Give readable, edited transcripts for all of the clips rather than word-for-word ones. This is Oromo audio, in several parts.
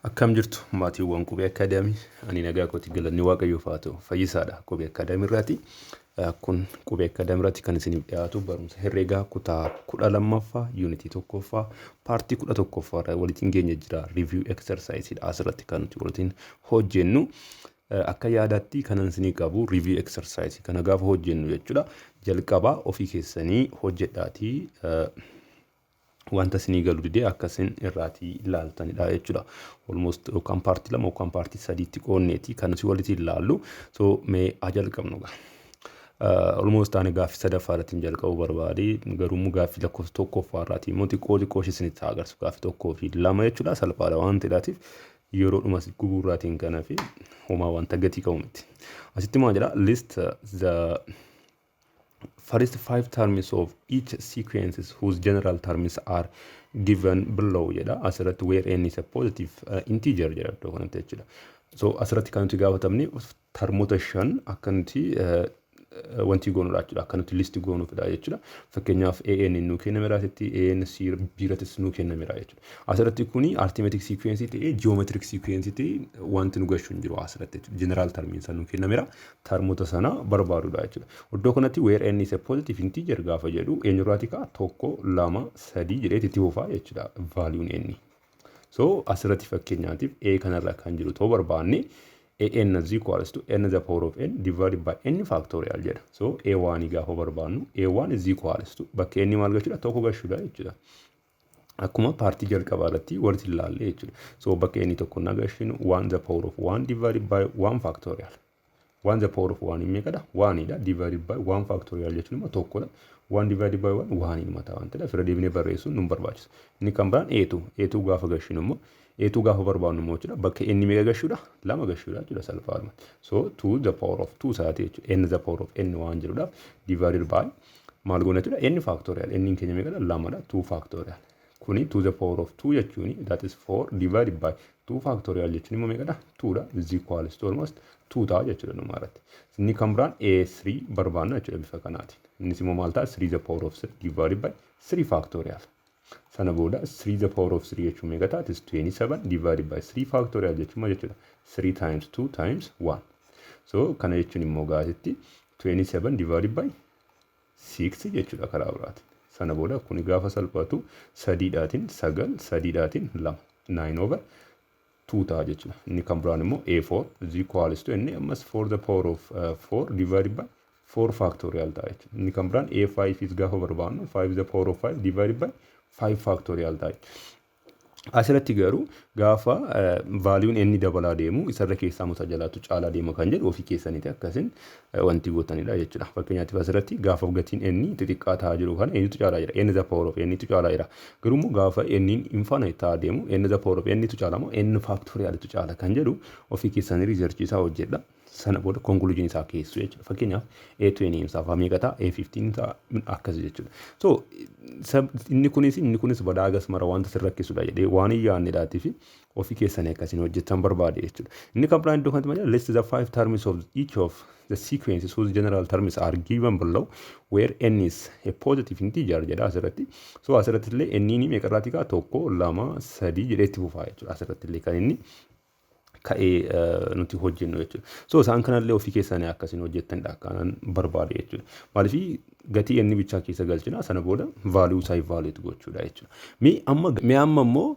Akkam jirtu, maatiiwwan Qubee Akaadaamii? Ani nagaa kooti, galanni Waaqayyoof haa ta'u. Fayyisaadha Qubee Akaadaamii irraati. Kun Qubee Akaadaamii irratti kan isiniif dhiyaatu barumsa herreegaa kutaa 12ffaa, yuunitii 1ffaa, paartii 11ffaa irraa walitti geenye jira. Review exercise asirratti kan nuti waliin hojjennu. Akka yaadaatti kanan isinii qabu, review exercise kana gaafa hojjennu jechuudha. Jalqabaa ofii keessanii hojjedhaatii wanta isinii galu didee akkasin irraatii ilaaltanidha jechuudha. Almost yookaan paartii lama yookaan paartii sadiitti qoonneeti kan nuti walitti ilaallu. So mee haa jalqabnu gaa. Almost ani gaaffii sadaffaa irratti jalqabuu barbaade, garuu immoo gaaffii lakkoofsa 1ffaa irraati immoo xiqqoo xiqqoo ishee isinitti haa agarsiisu. Gaaffii 1 fi 2 jechuudha, salphaadha waan ta'eef, yeroo dhuma gubuurraatiin kana fi homaa wanta gatii qabu miti. Asitti maal jedha? List the first five terms of each sequences whose general terms are given below jedha. Asirratti where n is a positive integer jedha iddoo kanatti jechuudha. So asirratti kan nuti gaafatamne termoota shan akka nuti wanti goonuudha jechuudha, akka nuti list goonuufidha jechuudha. Fakkeenyaaf, AN nuu kennameera asitti, AN C biiratis nuu kennameera jechuudha. Asirratti kuni arithmetic sequence ta'ee, geometric sequence ta'ee, wanti nu gashu hin jiru asirratti jechuudha. General termiin sana nuu kennameera, termoota sana barbaadudha jechuudha. Iddoo kanatti where n is a positive integer gaafa jedhu, eenyurraati ka'a? Tokko, lama, sadii jedhee itti fufaa jechuudha valueun n. So asirratti fakkeenyaatiif A kanarra kan jiru ta'uu barbaanne, an is equals to n the power of n divided by n factorial jedha. So A1 gaafa barbaannu, A1 is equals to bakka n maal galchuudha? Tokko galchuudha jechuudha. Akkuma paartii jalqabaa irratti walitti ilaalle jechuudha. So bakka n tokko na galchinu, 1 the power of 1 divided by 1 factorial. 1 the power of 1 meeqadha? 1dha. Divided by 1 factorial jechuun immoo tokkodha. 1 divided by 1 1 mataa waan ta'eef, irra deebinee barreessuun nu barbaachisa. Inni kan biraan A2. A2 gaafa galchinu immoo, A2 gaafa barbaadnu immoo jechuudha, bakka inni meeqa gashuudha? Lama gashuudha jechuudha salphaadhumatti. So 2 the power of 2 isaati jechuudha. N the power of n waan jedhuudhaaf, divided by maal goona jechuudha? N factorial. N keenya meeqadha? Lamadha. 2 factorial. Kuni 2 the power of 2 jechuun, that is 4, divided by 2 factorial jechuun immoo meeqadha? 2 dha. Is equals to almost 2 ta'a jechuudha dhuma irratti. Inni kan biraan A3 barbaadna jechuudha bifa kanaatiin. Innis immoo maal ta'a? 3 the power of 3 divided by 3 factorial. Sana booda 3 the power of 3 jechuun meeqa ta'a? It is 27 divided by 3 factorial jechuun maal jechuudha? 3 times 2 times 1. So kana jechuun immoo gaasitti 27 divided by 6 jechuudha karaa biraatiin. Sana booda kuni gaafa salphatu, sadiidhaatiin sagal, sadiidhaatiin lama, 9 over 2 ta'a jechuudha. Inni kan biraan immoo A4 is equals to inni ammas 4 the power of 4 divided by 4 factorial ta'a jechuudha. Inni kan biraan A5 is gaafa barbaadnu, 5 the power of 5 divided by 5 factorial ta'a. Asirratti garuu gaafa valueun inni dabalaa deemu, isarra keessaa musa jalaatu caalaa deema kan jedhu ofii keessaniiti akkasin wanti gootanidha jechuudha. Fakkeenyaatiif, asirratti gaafa gatiin inni xixiqqaa ta'aa jiru kana eenyutu caalaa jira? N the power of n tu caalaa jira. Garuu immoo gaafa inni infinite ta'aa deemu, n the power of n tu caala moo n factorial tu caala kan jedhu ofii keessanii research isaa hojjedha. Sana booda conclusion isaa keessu jechuudha. Fakkeenyaaf, A20 isaa fa'aa meeqa ta'a? A15 ta'a, akkas jechuudha. So inni kunis badaa agas mara wanta sin rakkisudha jedhee waan hin yaadnedhaatii fi ofii keessanii akkasiin hojjetan barbaade jechuudha. Inni kan biraan iddoo kanatti maal? List the five terms of each of the sequences whose general terms are given below where n is a positive integer jedha asirratti. So asirratti illee n ni meeqarraati kaa? Tokko, lama, sadii jedhee itti fufaa jechuudha. Asirratti illee kan inni ka'ee nuti hojjennu jechuudha. So isaan kanallee ofii keessanii akkasiin hojjettanidha akkanan barbaade jechuudha. Maaliif, gatii inni bichaa keessa galchina, sana booda value isaa evaluate gochuudha jechuudha. Mee amma immoo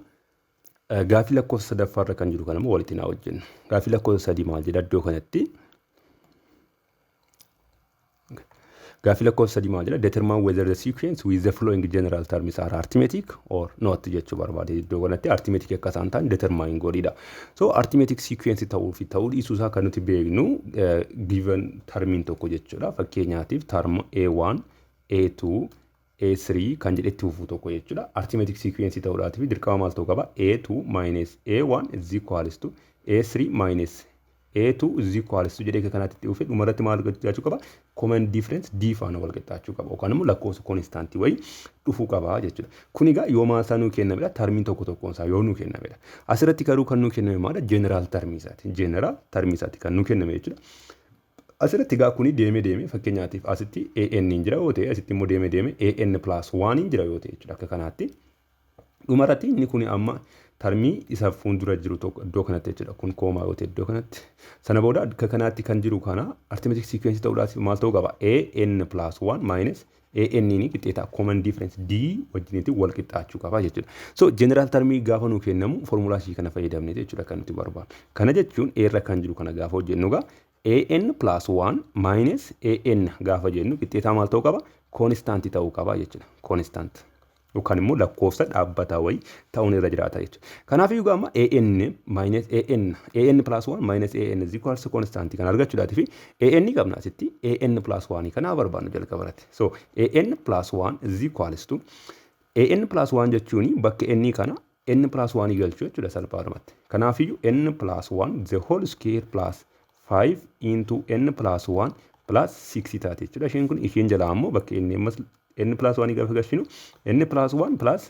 gaaffii lakkoofsa sadaffaarra kan jiru kana immoo walitti naa hojjennu. Gaaffii lakkoofsa sadii maal jedha iddoo kanatti? Gaaffii lakkoofsa sadii maal jedha? Determine whether the sequence with the following general terms are arithmetic or not jechuu barbaade. Iddoo kanatti arithmetic akka isaan ta'an determine godhiidha. So arithmetic sequence ta'uu fi ta'uu dhiisuu isaa kan nuti beeknu given termiin tokko jechuudha. Fakkeenyaatiif, term A1, A2, A3 kan jedhe itti fufuu tokko jechuudha. Arithmetic sequence ta'uudhaatiif dirqama maal ta'uu qaba? A2 minus A1 is equals to A3 minus A2 is equals to jedhee kanaatti itti dhufe, dhumarratti maal jechuu qaba? Common difference D faana wal qixxaachuu qaba yookaan immoo lakkoofsa constantii wayii dhufuu qaba jechuudha. Kun egaa yoo maal isaa nuu kennamedha? Termiin tokko tokkoon isaa yoo nuu kennamedha. Asirratti garuu kan nuu kenname maali? General termii isaati. General termii isaati kan nuu kenname jechuudha. Asirratti egaa kuni deemee deemee, fakkeenyaatiif, asitti AN hin jira yoo ta'e, asitti immoo deemee deemee AN plus 1 hin jira yoo ta'e jechuudha akka kanaatti. Dhumarratti inni kuni amma Termii isa fuuldura jiru tokko iddoo kanatti jechuudha. Kun comma yoo ta'e iddoo kanatti. Sana booda akka kanaatti kan jiru kana arithmetic sequence ta'uudhaaf maal ta'uu qaba? A n plus 1 minus a n ni qixxeeta common difference d wajjinitti wal qixxaachuu qaba jechuudha. So general termii gaafa nuu kennamu formulaa ishii kana fayyadamne jechuudha kan nuti barbaadu. Kana jechuun a irra kan jiru kana gaafa hojjennu gaa a n plus 1 minus a n gaafa jennu qixxeetaa maal ta'uu qaba? Constant ta'uu qaba jechuudha. Constant. Yookaan immoo lakkoofsa dhaabbataa wayii ta'uun irra jiraata jechuudha. Kanaaf iyyuu amma AN minus AN, AN plus 1 minus AN is equals to constant kan argachuudhaati fi AN qabna asitti, AN plus 1 kanaa barbaannu jalqaba irratti. So AN plus 1 is equals to AN plus 1 jechuun bakka N kana N plus 1 galchuu jechuudha salphaadhumatti. Kanaaf iyyuu N plus 1 the whole square plus 5 into N plus 1 plus 6 taate jechuudha. Isheen kun isheen jalaa ammoo bakka N ammas n plus 1 gaafa galchinu n plus 1 plus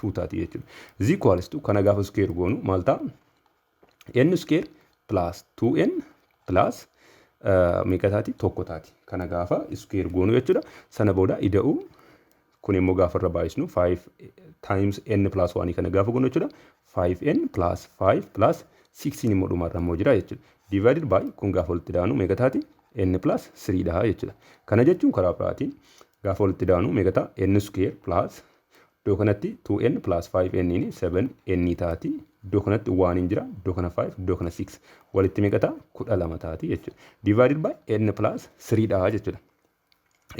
2 taati jechuudha. Is equals to kana gaafa square goonu maal ta'a? N square plus 2n plus meeqa taati? Tokko taati. Kana gaafa square goonu jechuudha. Sana booda ida'uu kun immoo gaafa irra baay'isnu 5 times n plus 1 kana gaafa goonu jechuudha. 5n plus 5 plus 6 immoo dhumarra immoo jira jechuudha. Divided by kun gaafa walitti daanu meeqa taati? N plus 3 dha jechuudha. Kana jechuun karaa biraatiin gaafa walitti daanu meeqa ta'a? N square plus iddoo kanatti 2n plus 5n ni 7n taati. Iddoo kanatti 1 hin jira, iddoo kana 5, iddoo kana 6, walitti meeqa ta'a? 12 taati jechuudha. Divided by n plus 3 dha jechuudha.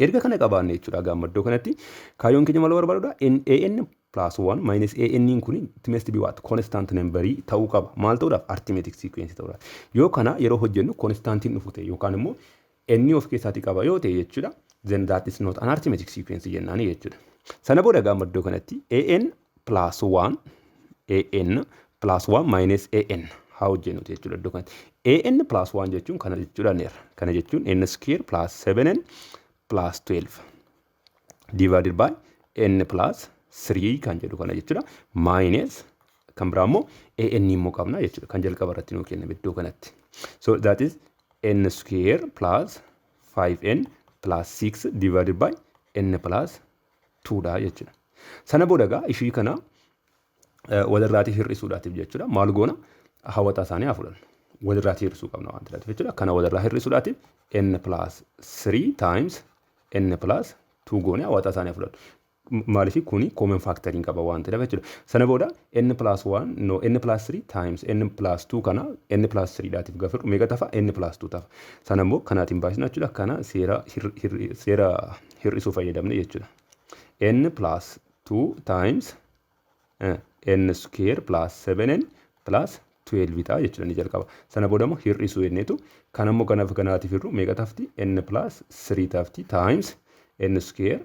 Erga kana qabaanne jechuudha, gaamma iddoo kanatti kaayyoon keenya maal barbaadudha? An plus 1 minus an kun it must be what? Constant number ta'uu qaba. Maal ta'uudhaaf? Arithmetic sequence ta'uudhaaf. Yoo kana yeroo hojjennu constantiin dhufu ta'e yookaan immoo n of keessaatii qaba yoo ta'e jechuudha, then that is not an arithmetic sequence jennaani jechuudha. Sana booda gaamma iddoo kanatti an plus 1, an plus 1 minus an haa hojjennuti jechuudha iddoo kanatti. An plus 1 jechuun kana jechuudha neerra. Kana jechuun n square plus 7n plus 12 divided by n plus 3 kan jedhu kana jechuudha. Minus kan biraa immoo an immoo qabna jechuudha kan jalqaba irratti nuu kenname iddoo kanatti. So that is n square plus 5n plus 6 divided by n plus 2 dha jechuudha. Sana booda egaa ishii kana walirraatii hir'isuudhaatiif jechuudha. Maal goona? Hawwataa isaanii haa fudhannu. Walirraatii hir'isuu qabna waan ta'eef jechuudha. Kana walirraa hir'isuudhaatiif n plus 3 times n plus 2 goone hawwataa isaanii haa fudhannu. Maaliif? Kuni common factoriin qaba waan ta'eef jechuudha. Sana booda n plus 1, no, n plus 3 times n plus 2 kana n plus 3 dhaatiif gaafa hir'u meeqa tafa? N plus 2 tafa. Sana immoo kanaatiin baasna jechuudha. Kana seera hir'isuu fayyadamne jechuudha. N plus 2 times n square plus 7n plus 12 ta'a jechuudha ni jalqaba. Sana booda immoo hir'isuu jenneetu kan immoo kanaaf kanaatiif hir'u meeqa tafti? N plus 3 tafti times n square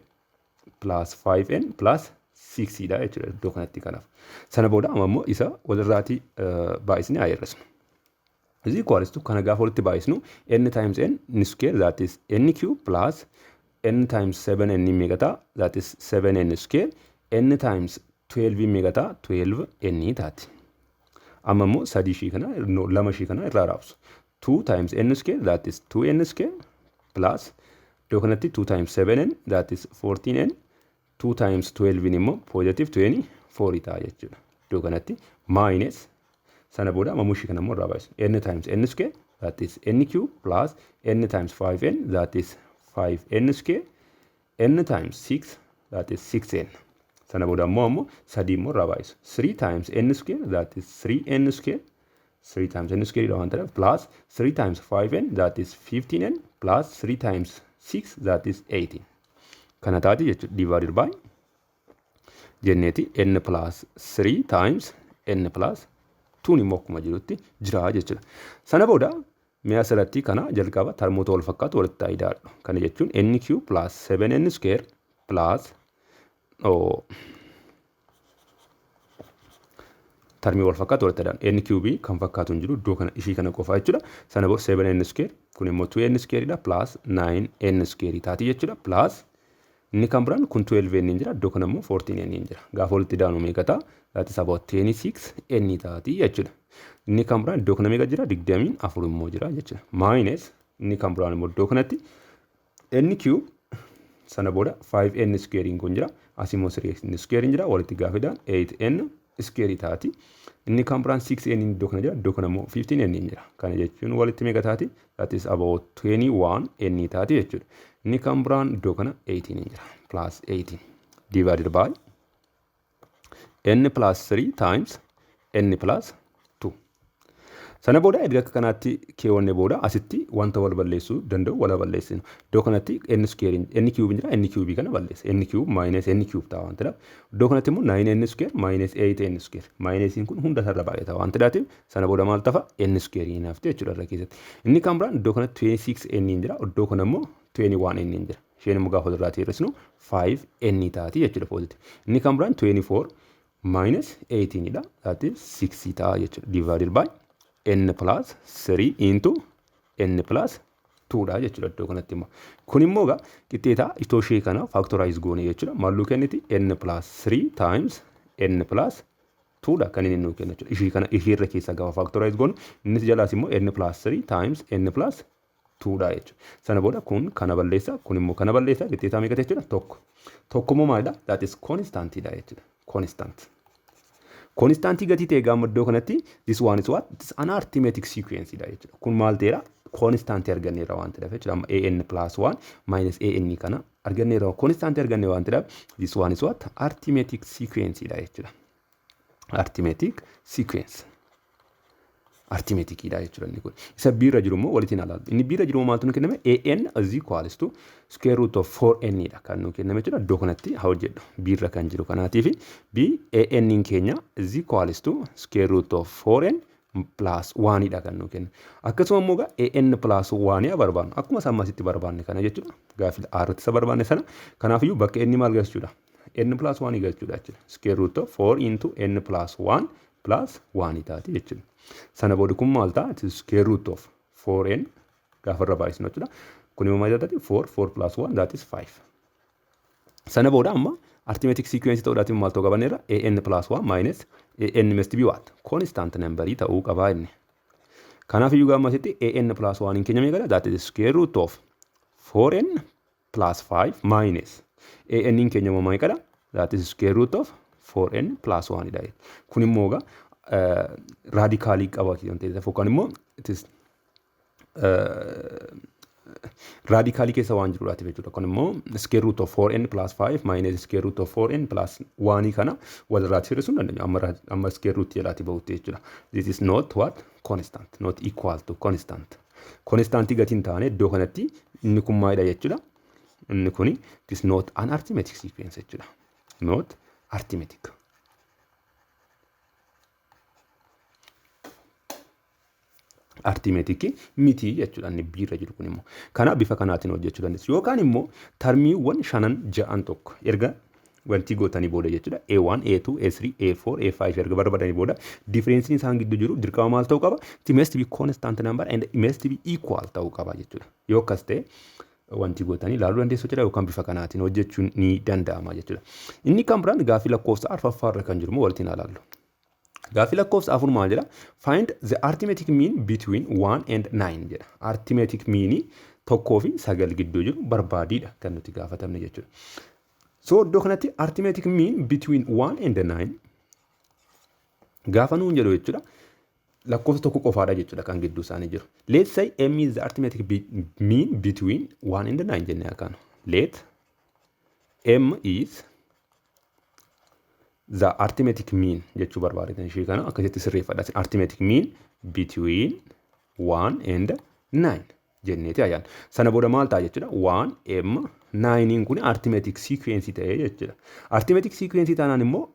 plus 5n plus 6 dha jechuudha iddoo kanatti kanaaf. Sana booda amma immoo isa walirraatii baay'isnee haa hir'isnu. Is equals to kana gaafa walitti baay'isnu n times n n square, that is n cube, plus n times 7 n meeqa ta'a? That is 7n square. N times 12 meeqa ta'a? 12 n taati. Amma immoo sadii ishii kana, no, lama ishii kana irraa raabsu. 2 times n square, that is 2n square, plus iddoo kanatti 2 times 7n, that is 14n, 2 times 12 immoo positive 24 ta'a jechuudha. Iddoo kanatti minus sana booda amma ishii kana immoo irraa baay'isu. N times n square, that is n cube, plus n times 5n, that is 5n square, n times 6, that is 6n. Sana booda ammoo sadii immoo irraa baay'isu. 3 times n square, that is 3n square, 3 times n square dha waan ta'eef, plus 3 times 5n, that is 15n, plus 3 times 6, that is 18. Kana taati jechuudha. Divided by jenneeti n plus 3 times n plus 2 immoo akkuma jirutti jira jechuudha. Sana booda mi'a asirratti kana jalqaba termoota wal fakkaatu walitti haa. Kana jechuun n cube plus 7n square plus, oh, termii wal fakkaatu walitti hidhaan. N cube kan fakkaatu hin jiru iddoo kana, ishii kana qofa jechuudha. Sana booda 7n square kun immoo 2n square dha, plus 9n square taati jechuudha. Plus inni kan biraan kun 12n hin jira, iddoo kana immoo 14n hin jira. Gaafa walitti daanu meeqa ta'a? That is about 26n taati jechuudha. Inni kan biraan iddoo kana meeqa jira? 24 immoo jira jechuudha. Minus inni kan biraan immoo iddoo kanatti n cube, sana booda 5n square kun jira. As immoo 3n square jira. Walitti gaafa hidhaan 8n square taati. Inni kan biraan 6n iddoo kana jira, iddoo kana immoo 15n jira. Kana jechuun walitti meeqa taati? That is about 21n taati jechuudha. Inni kan biraan iddoo kana 18 jira. Plus 18 divided by n plus 3 times n plus 2. Sana booda erga akka kanaatti keewwanne booda asitti wanta wal balleessuu danda'u wal balleessinu. Iddoo kanatti n square n cube jira, n cube kana balleessa. N cube minus n cube ta'a waan ta'eef. Iddoo kanatti immoo 9n square minus 8n square. Minusiin kun hunda isarra baay'ata waan ta'eef, sana booda maal tafa? N square hafte jechuudha irra keessatti. Inni kan biraan iddoo kanatti 26n jira, iddoo kana immoo 21n jira. Isheen immoo gaafa walirraa hir'isnu 5n taati jechuudha positive. Inni kan biraan 24 minus 18 dha. That is 6 ta'a jechuudha. Divided by n plus 3 into n plus 2 dha jechuudha iddoo kanatti immoo. Kun immoo egaa qixxeetaa itoo ishee kana factorize goone jechuudha. Maal nuu kenniti? N plus 3 times n plus 2 dha kan inni nuu kennu jechuudha. Ishee kana ishee irra keessaa gaafa factorize goonu, innis jalaas immoo n plus 3 times n plus 2 dha jechuudha. Sana booda kun kana balleessa, kun immoo kana balleessa, qixxeetaa meeqa jechuudha? Tokko. Tokko immoo maalidha? That is constant dha jechuudha. Constant. Constantii gatii ta'e gaafa iddoo kanatti, this one is what? It is an arithmetic sequence dha jechuudha. Kun maal ta'eera? Constantii arganneerra waan ta'eef jechuudha. Amma an plus 1 minus an kana arganneerra, constantii arganne waan ta'eef, this one is what? Arithmetic sequence dha jechuudha. Arithmetic sequence. Arithmetic dha jechuudha inni kun. Isa biirra jiru immoo walitti ilaallu. Inni biirra jiru maaltu nu kenname? An is equals to square root of 4n dha kan nu kenname jechuudha. Iddoo kanatti haa hojjedhu. Biirra kan jiru kanaatiif b an keenya is equals to square root of 4n plus 1 dha kan nu kennu. Akkasuma immoo egaa an plus 1 haa barbaannu. Akkuma isaan asitti barbaanne kana jechuudha. Gaaffii irratti isa barbaanne sana. Kanaafiyyuu bakka n maal galchuudha? N plus 1 galchuudha jechuudha. Square root of 4 into n plus 1 plus 1 taati jechuudha. Sana booda kun maal ta'a? It is square root of 4n gaafa irra baay'isnu jechuudha. Kun immoo maal taati? 4, 4 plus 1, that is 5. Sana booda amma arithmetic sequence ta'uudhaatiin maal ta'uu qabanneerra? An plus 1 minus an must be what? Constant number ta'uu qabaa inni. Kanaaf iyyuu gaafa asitti an plus 1 hin keenya meeqadha? That is square root of 4n plus 5 minus an hin keenya immoo meeqadha? That is square root of 4n plus 1 dha. Kun immoo egaa radicalii qaba waan ta'eef yookaan immoo it is radicalii keessa waan jiruudhaatiif jechuudha. Kun immoo square root of 4n plus 5 minus square root of 4n plus 1 kana walirraatti hir'isuu hin dandeenyu. Amma square root jalaatti bahutti jechuudha. This is not what? Constant, not equal to constant. Constantii gatiin hin taane iddoo kanatti inni kun maalidha jechuudha? Inni kuni it is not an arithmetic sequence jechuudha. Not arithmetic. Arithmetic miti jechuudha inni biirra jiru kun immoo. Kana bifa kanaatiin hojjechuu dandeessu. Yookaan immoo termiiwwan shanan ja'an tokko erga wanti gootanii booda jechuudha. A1, A2, A3, A4, A5 erga barbaadanii booda differenceiin isaan gidduu jiru dirqama maal ta'uu qaba? It must be constant number and it must be equal ta'uu qaba jechuudha. Yoo akkas ta'e wanti gootanii ilaaluu dandeessu jechuudha yookaan bifa kanaatiin hojjechuun ni danda'ama jechuudha. Inni kan biraan gaaffii lakkoofsa arfaffaarra kan jiru immoo walitti ilaallu. Gaaffii lakkoofsa 4 maal jedha? Find the arithmetic mean between 1 and 9 jedha. Arithmetic mean 1 fi 9 gidduu jiru barbaadiidha kan nuti gaafatamne jechuudha. So iddoo kanatti arithmetic mean between 1 and 9 gaafa nuun jedhu jechuudha. Lakkoofsa tokko qofaadha jechuudha kan gidduu isaanii jiru. Let's say m is the arithmetic mean between 1 and 9 jennee akkaanu. Let m is the arithmetic mean jechuu barbaadetan ishee kana akkasitti sirreeffadha. Arithmetic mean between 1 and 9 jenneeti ayaan. Sana booda maal ta'a jechuudha? 1 m 9 kun arithmetic sequence ta'ee jechuudha. Arithmetic sequence taanaan immoo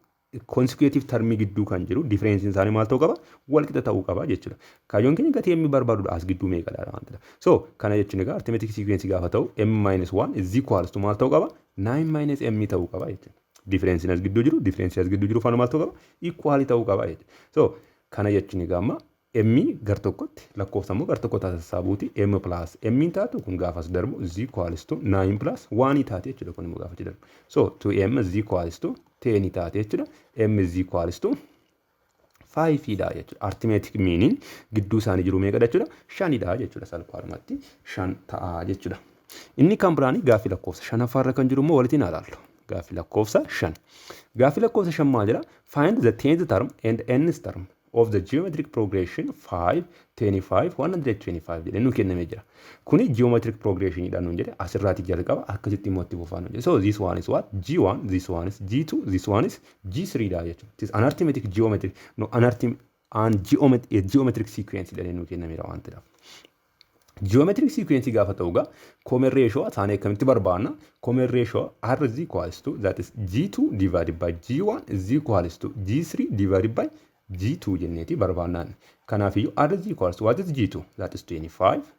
consecutive termii gidduu kan jiru differenceiin isaanii maal ta'uu qaba? Walqixa ta'uu qaba jechuudha. Kaayyoon keenya gatii m barbaadudha, as gidduu meeqadha waan ta'eef. So kana jechuun egaa arithmetic sequence gaafa ta'u m minus 1 is equals to maal ta'uu qaba? 9 minus m ta'uu qaba jechuudha. Differenceiin as gidduu jiru differenceii as gidduu jiru faana maal ta'uu qaba? Equal ta'uu qaba jechuudha. So kana jechuun egaa amma m gar tokkotti lakkoofsa immoo gar tokkotti sassaabuuti m plus m taatu kun gaafas darbu is equals to 9 plus 1 taate jechuudha, kun immoo gaafa darbu. So 2m is equals to 10 taate jechuudha. M is equals to 5 dha jechuudha. Arithmetic meaniin gidduu isaanii jiru meeqadha jechuudha? Shanidha jechuudha, salphaadhumatti 5 ta'a jechuudha. Inni kan biraanii gaaffii lakkoofsa shanaffaarra kan jiru immoo walitti ilaallu. Gaaffii lakkoofsa 5. Gaaffii lakkoofsa 5 maal jedha? Find the 10th term and nth term of the geometric progression 5, 25, 125 jedhee nu kennamee jira. Kuni geometric progression dha nuun jedhe. Asirraati jalqaba, akkasitti immoo itti fufaa nuun jedhe. So this one is what? G1, this one is G2, this one is G3 dha jechuudha. It is an arithmetic geometric, no, an arithmetic an geometric geometric sequence jedhee nu kennameera waan ta'eef. Geometric sequence gaafa ta'u egaa common ratio isaanii akkamitti barbaanna? Common ratio R is equals to, that is, G2 divided by G1 is equals to G3 divided by G2 jenneeti barbaannaan. Kanaafiyyuu R is equals to, what is G2? That is 25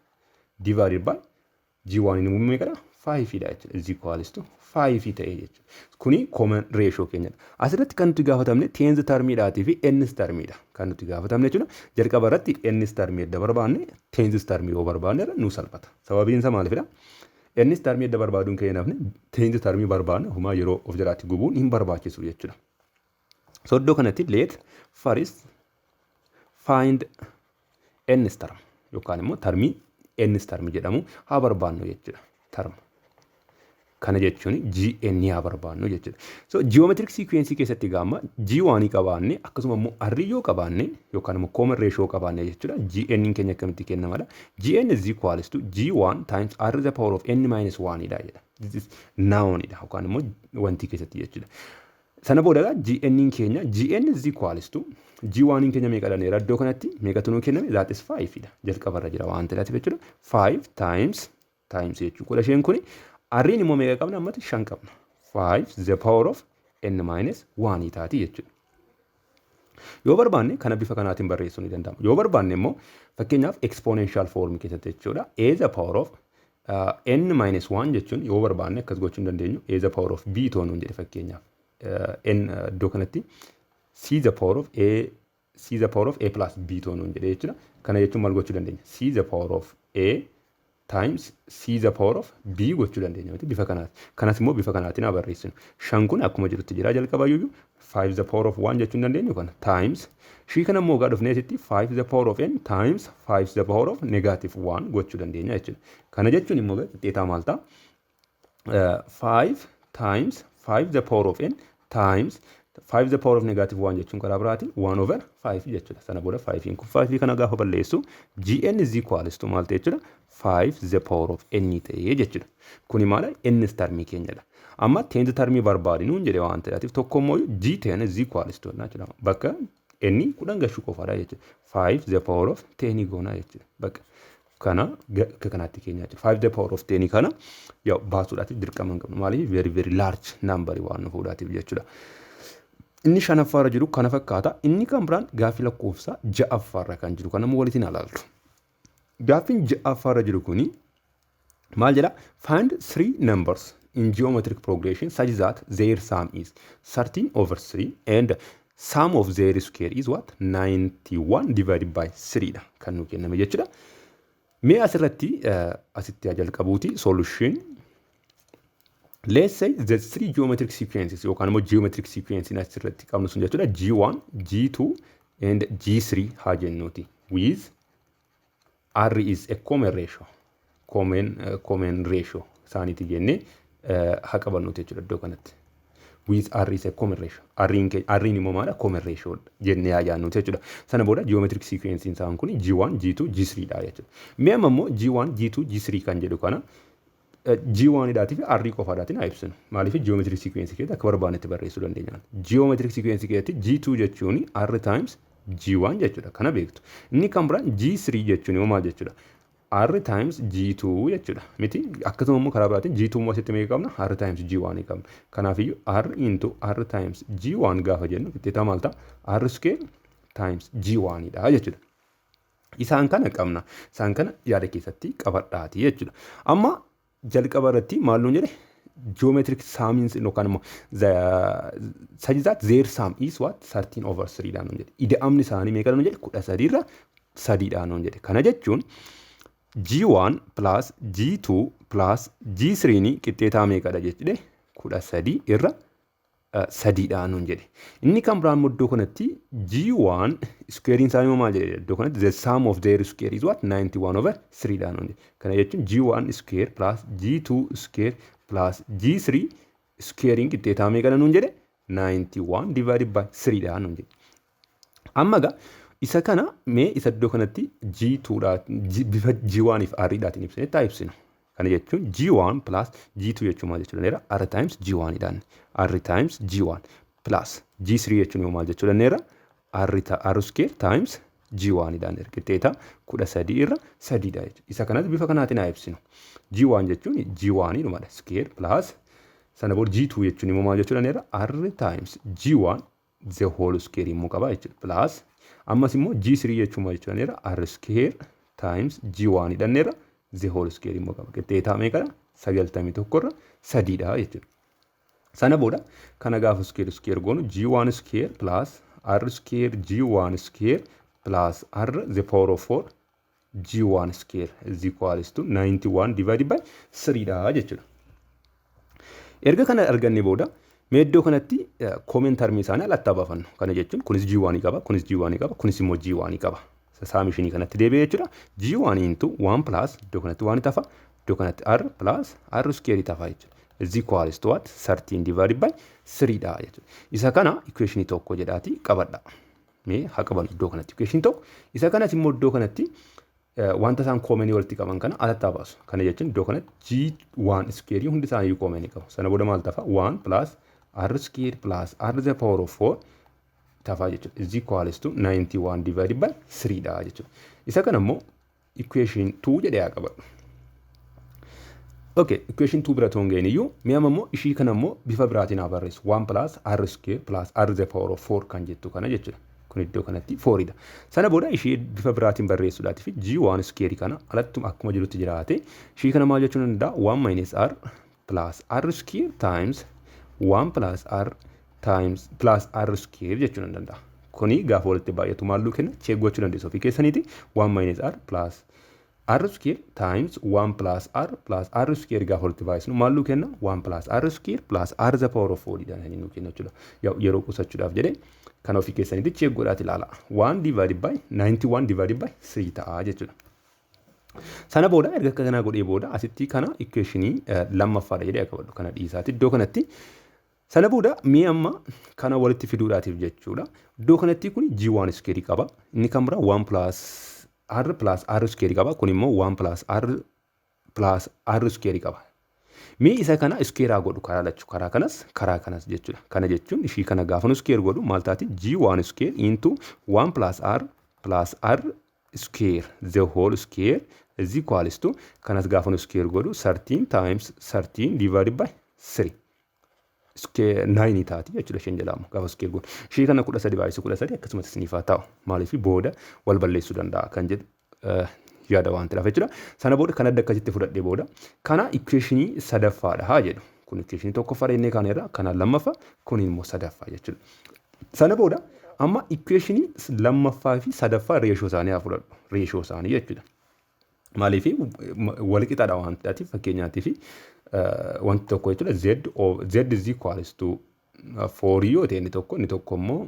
divided by G1 inni meeqadha? 5 dha jechuudha. Is equals to 5 ta'ee jechuudha. Kuni common ratio keenyadha. Asirratti kan nuti gaafatamne tenth termiidhaatii fi nth termiidha. Kan nuti gaafatamne jechuudha. Jalqaba irratti nth termii edda barbaanne, tenth termii yoo barbaanne nu salphata. Sababiin isaa maalifidha? Nth termii edda barbaaduun keenya nafne, tenth termii barbaanne homaa yeroo of jalaatti gubuun hin barbaachisu jechuudha. So iddoo kanatti let first find nth term yookaan immoo termii nth termii jedhamu haa barbaannu jechuudha. Term. Kana jechuun GN haa barbaannu jechuudha. So geometric sequence keessatti gaama G1 qabaanne, akkasuma immoo R yoo qabaanne yookaan immoo common ratio qabaanne jechuudha. GN keenya akkamitti kennamadha? GN is equals to G1 times R the power of n minus 1 dha jedha. This is known dha yookaan immoo wanti keessatti jechuudha. Sana booda GN keenya, GN is equals to G1 keenya meeqa dhaneera? Iddoo kanatti meeqatu nuu kenname? That is 5 dha. Jalqabarra jira waan ta'eef jechuudha. 5 times jechuudha. Kudha isheen kuni R'n immoo meeqa qabna ammatti? 5 qabna. 5 the power of n minus 1 taati jechuudha. Yoo barbaanne kana bifa kanaatiin barreessuu ni danda'ama. Yoo barbaanne immoo fakkeenyaaf exponential form keessatti jechuudha. A the power of n minus 1 jechuun yoo barbaanne akkas gochuu hin dandeenyu. A the power of b toonuun jedhe fakkeenyaaf. N iddoo kanatti c the power of a, c the power of a plus b toonuun jedhe jechuudha. Kana jechuun maal gochuu dandeenya? C the power of a times c the power of b gochuu dandeenya miti bifa kanaati. Kanas immoo bifa kanaatiin haa barreessinu. Shan kun akkuma jirutti jira jalqabayyuu. 5 the power of 1 jechuu hin dandeenyu kana times shii kana immoo gaa dhufnee asitti 5 the power of n times 5 the power of negative 1 gochuu dandeenya jechuudha. Kana jechuun immoo qixxeetaa maal ta'a? 5 times 5 the power of n times 5 the power of negative 1 jechuun karaa biraatiin 1 over 5 jechuudha. Sana booda 5 kun 5 kana gaafa balleessu gn is equals to maal ta'e jechuudha? 5 the power of n ta'e jechuudha. Kuni maala? Nth termii keenyadha. Amma tenth termii barbaadi nuun jedhe waan ta'eef tokko immoo g10 is equals to jechuudha. Bakka n 10 gashuu qofaadha jechuudha. 5 the power of 10 goonaa jechuudha. Bakka kana akka kanaatti keenya jechuudha. 5 the power of 10 kana yaa baasuudhaatiif dirqama hin qabnu. Maaliif? Very very large number waan nu fuudhaatiif jechuudha. Inni shanaffaarra jiru kana fakkaata. Inni kan biraan gaaffii lakkoofsa ja'affaarra kan jiru kana immoo walitti ilaaltu. Gaaffiin ja'affaarra jiru kuni maal jedha? Find three numbers in geometric progression such that their sum is 13 over 3 and sum of their square is what? 91 divided by 3 dha kan nu kenname jechuudha. Mee asirratti asitti haa jalqabuuti. Solution. Let's say the three geometric sequences yookaan immoo geometric sequence asirratti qabnu sun jechuudha, G1, G2 and G3 haa jennuuti, with R is a common ratio, common ratio isaaniiti jennee haa qabannuuti jechuudha iddoo kanatti. With R is a common ratio. R'n immoo maala? Common ratio jennee haa yaadnuuti jechuudha. Sana booda geometric sequence isaan kun G1, G2, G3 dha jechuudha. Mee amma immoo G1, G2, G3 kan jedhu kana G1 dhaatii fi R qofaadhaatiin haa ibsinu. Maaliif? Geometric sequence keessatti akka barbaannetti barreessuu dandeenya. Geometric sequence keessatti G2 jechuun R times G1 jechuudha. Kana beektu. Inni kan biraan G3 jechuun immoo maal jechuudha? R times G2 jechuudha. Miti? Akkasuma immoo karaa biraatiin G2 immoo asitti meeqa qabna? R times G1 qabna. Kanaafiyyuu R into R times G1 gaafa jennu qixxeetaa maal ta'a? R square times G1 dha jechuudha. Isaan kana qabna. Isaan kana yaada keessatti qabadhaati jechuudha. Amma jalqaba irratti maal nuun jedhe? Geometric sumiin yookaan immoo such that their sum is what? 13 over 3 dha nuun jedhe. Ida'amni isaanii meeqa nuun jedhe? 13 irra 3 dha nuun jedhe. Kana jechuun G1 plus G2 plus G3 ni qixxeetaa meeqadha jechuudha? 13 irra sadiidha nuun jedhe. Inni kan biraan iddoo kanatti G1 squarein isaanii maal jedhe? Iddoo kanatti the sum of their square is what? 91 over 3 dha nuun jedhe. Kana jechuun G1 square plus G2 square plus G3 Squarein qixxeetaa meeqadha nuun jedhe? 91 divided by 3 dha nuun jedhe. Amma egaa isa kana mee isa iddoo kanatti G2 dha bifa G1 fi R dhaatiin ibsine taa ibsinu. Kana jechuun G1 plus G2 jechuun maal jechuu dandeera? R times G1 dhaan. R times G1 plus G3 jechuun immoo maal jechuu dandeera? R square times G1 dhaan, qixxeeta 13/3 dha jechuudha. Isa kanas bifa kanaatiin haa ibsinu. G1 jechuun G1 dhumadha. Square plus sana booda G2 jechuun immoo maal jechuu dandeera? R times G1 the whole square immoo qaba jechuudha. Plus ammas immoo G3 jechuun maal jechuu dandeera? R square times G1 dhanneera, the whole square immoo qaba. Qixxeetaa meeqadha? 91/3 dha jechuudha. Sana booda kana gaafa square square goonu, G1 square plus R square G1 square plus R the power of 4 G1 square is equals to 91 divided by 3 dha jechuudha. Erga kana arganne booda mee iddoo kanatti common termii isaanii alatti baafannu. Kana jechuun kunis G1 qaba, kunis G1 qaba, kunis immoo G1 qaba. Summationii kanatti deebi'ee jechuudha. G1 into 1 plus iddoo kanatti waan tafa, iddoo kanatti R plus R square tafa jechuudha. Is equals to what? 13 divided by 3 dha jechuudha. Isa kana equationii tokko jedhaati qabadha. Mee haa qabannu iddoo kanatti equation tokko. Isa kanas immoo iddoo kanatti wanta isaan commonii walitti qaban kana alatti baasu. Kana jechuun iddoo kanatti G1 square hundi isaanii commonii qabu. Sana booda maal tafa? 1 plus R square plus R the power of 4 tafaa jechuudha. Is equals to 91 divided by 3 dha jechuudha. Isa kana immoo equation 2 jedhee haa qabadhu. Okay, equation 2 bira toon ga'in iyyuu mi'a immoo ishii kana immoo bifa biraatiin haa barreessu. 1 plus R square plus R the power of 4 kan jettu kana jechuudha. Kun iddoo kanatti 4 dha. Sana booda ishii bifa biraatiin barreessuudhaatiif G1 square kana alattuma akkuma jirutti jiraate, ishii kana maal jechuu danda'a? 1 minus R plus R square times 1 plus R times plus R square jechuu nan danda'a. Kuni gaafa walitti baay'atu maalluu kenna? Check gochuu dandeessu ofii keessaniiti. 1 minus R plus R square times 1 plus R plus R square gaafa walitti baay'isnu maalluu kenna? 1 plus R square plus R the power of 4 dhaan inni nuu kenna jechuudha. Yeroo qusachuudhaaf jedhee kan ofii keessaniitti check godhaati ilaala. 1 divided by 91 divided by 3 ta'a jechuudha. Sana booda erga akka kanaa godhee booda asitti kana equationii lammaffaadha jedhee akka qabadhu kana dhiisaati iddoo kanatti. Sana booda mi'a amma kana walitti fiduudhaatiif jechuudha. Iddoo kanatti kun G1 square qaba. Inni kan biraa 1 plus R plus R square qaba. Kun immoo 1 plus R plus R square qaba. Mee isa kana square godhu karaa lachuu, karaa kanas karaa kanas jechuudha. Kana jechuun ishii kana gaafa nu square godhu maal taati? G1 square into 1 plus R plus R square the whole square is equals to, kanas gaafa nu square godhu, 13 times 13 divided by 3 square 9 taati jechuudha isheen jedhamu gaafa square godhu. Ishii kana 13 baay'isu 13 akkasumas isiniif haa ta'u, maaliif booda wal balleessuu danda'a kan jedhu yaada waan ta'eef jechuudha. Sana booda kan adda akkasitti fudhadhee booda kana equationii sadaffaadha haa jedhu. Kun equationii tokkoffaa jennee kana irra, kana lammaffaa, kun immoo sadaffaa jechuudha. Sana booda amma equationii lammaffaa fi sadaffaa ratio isaanii haa fudhadhu. Ratio isaanii jechuudha. Maaliif? Wal qixaadha waan ta'eef. Fakkeenyaatiif wanti tokko jechuudha, z is equals to 4 yoo ta'e inni tokko immoo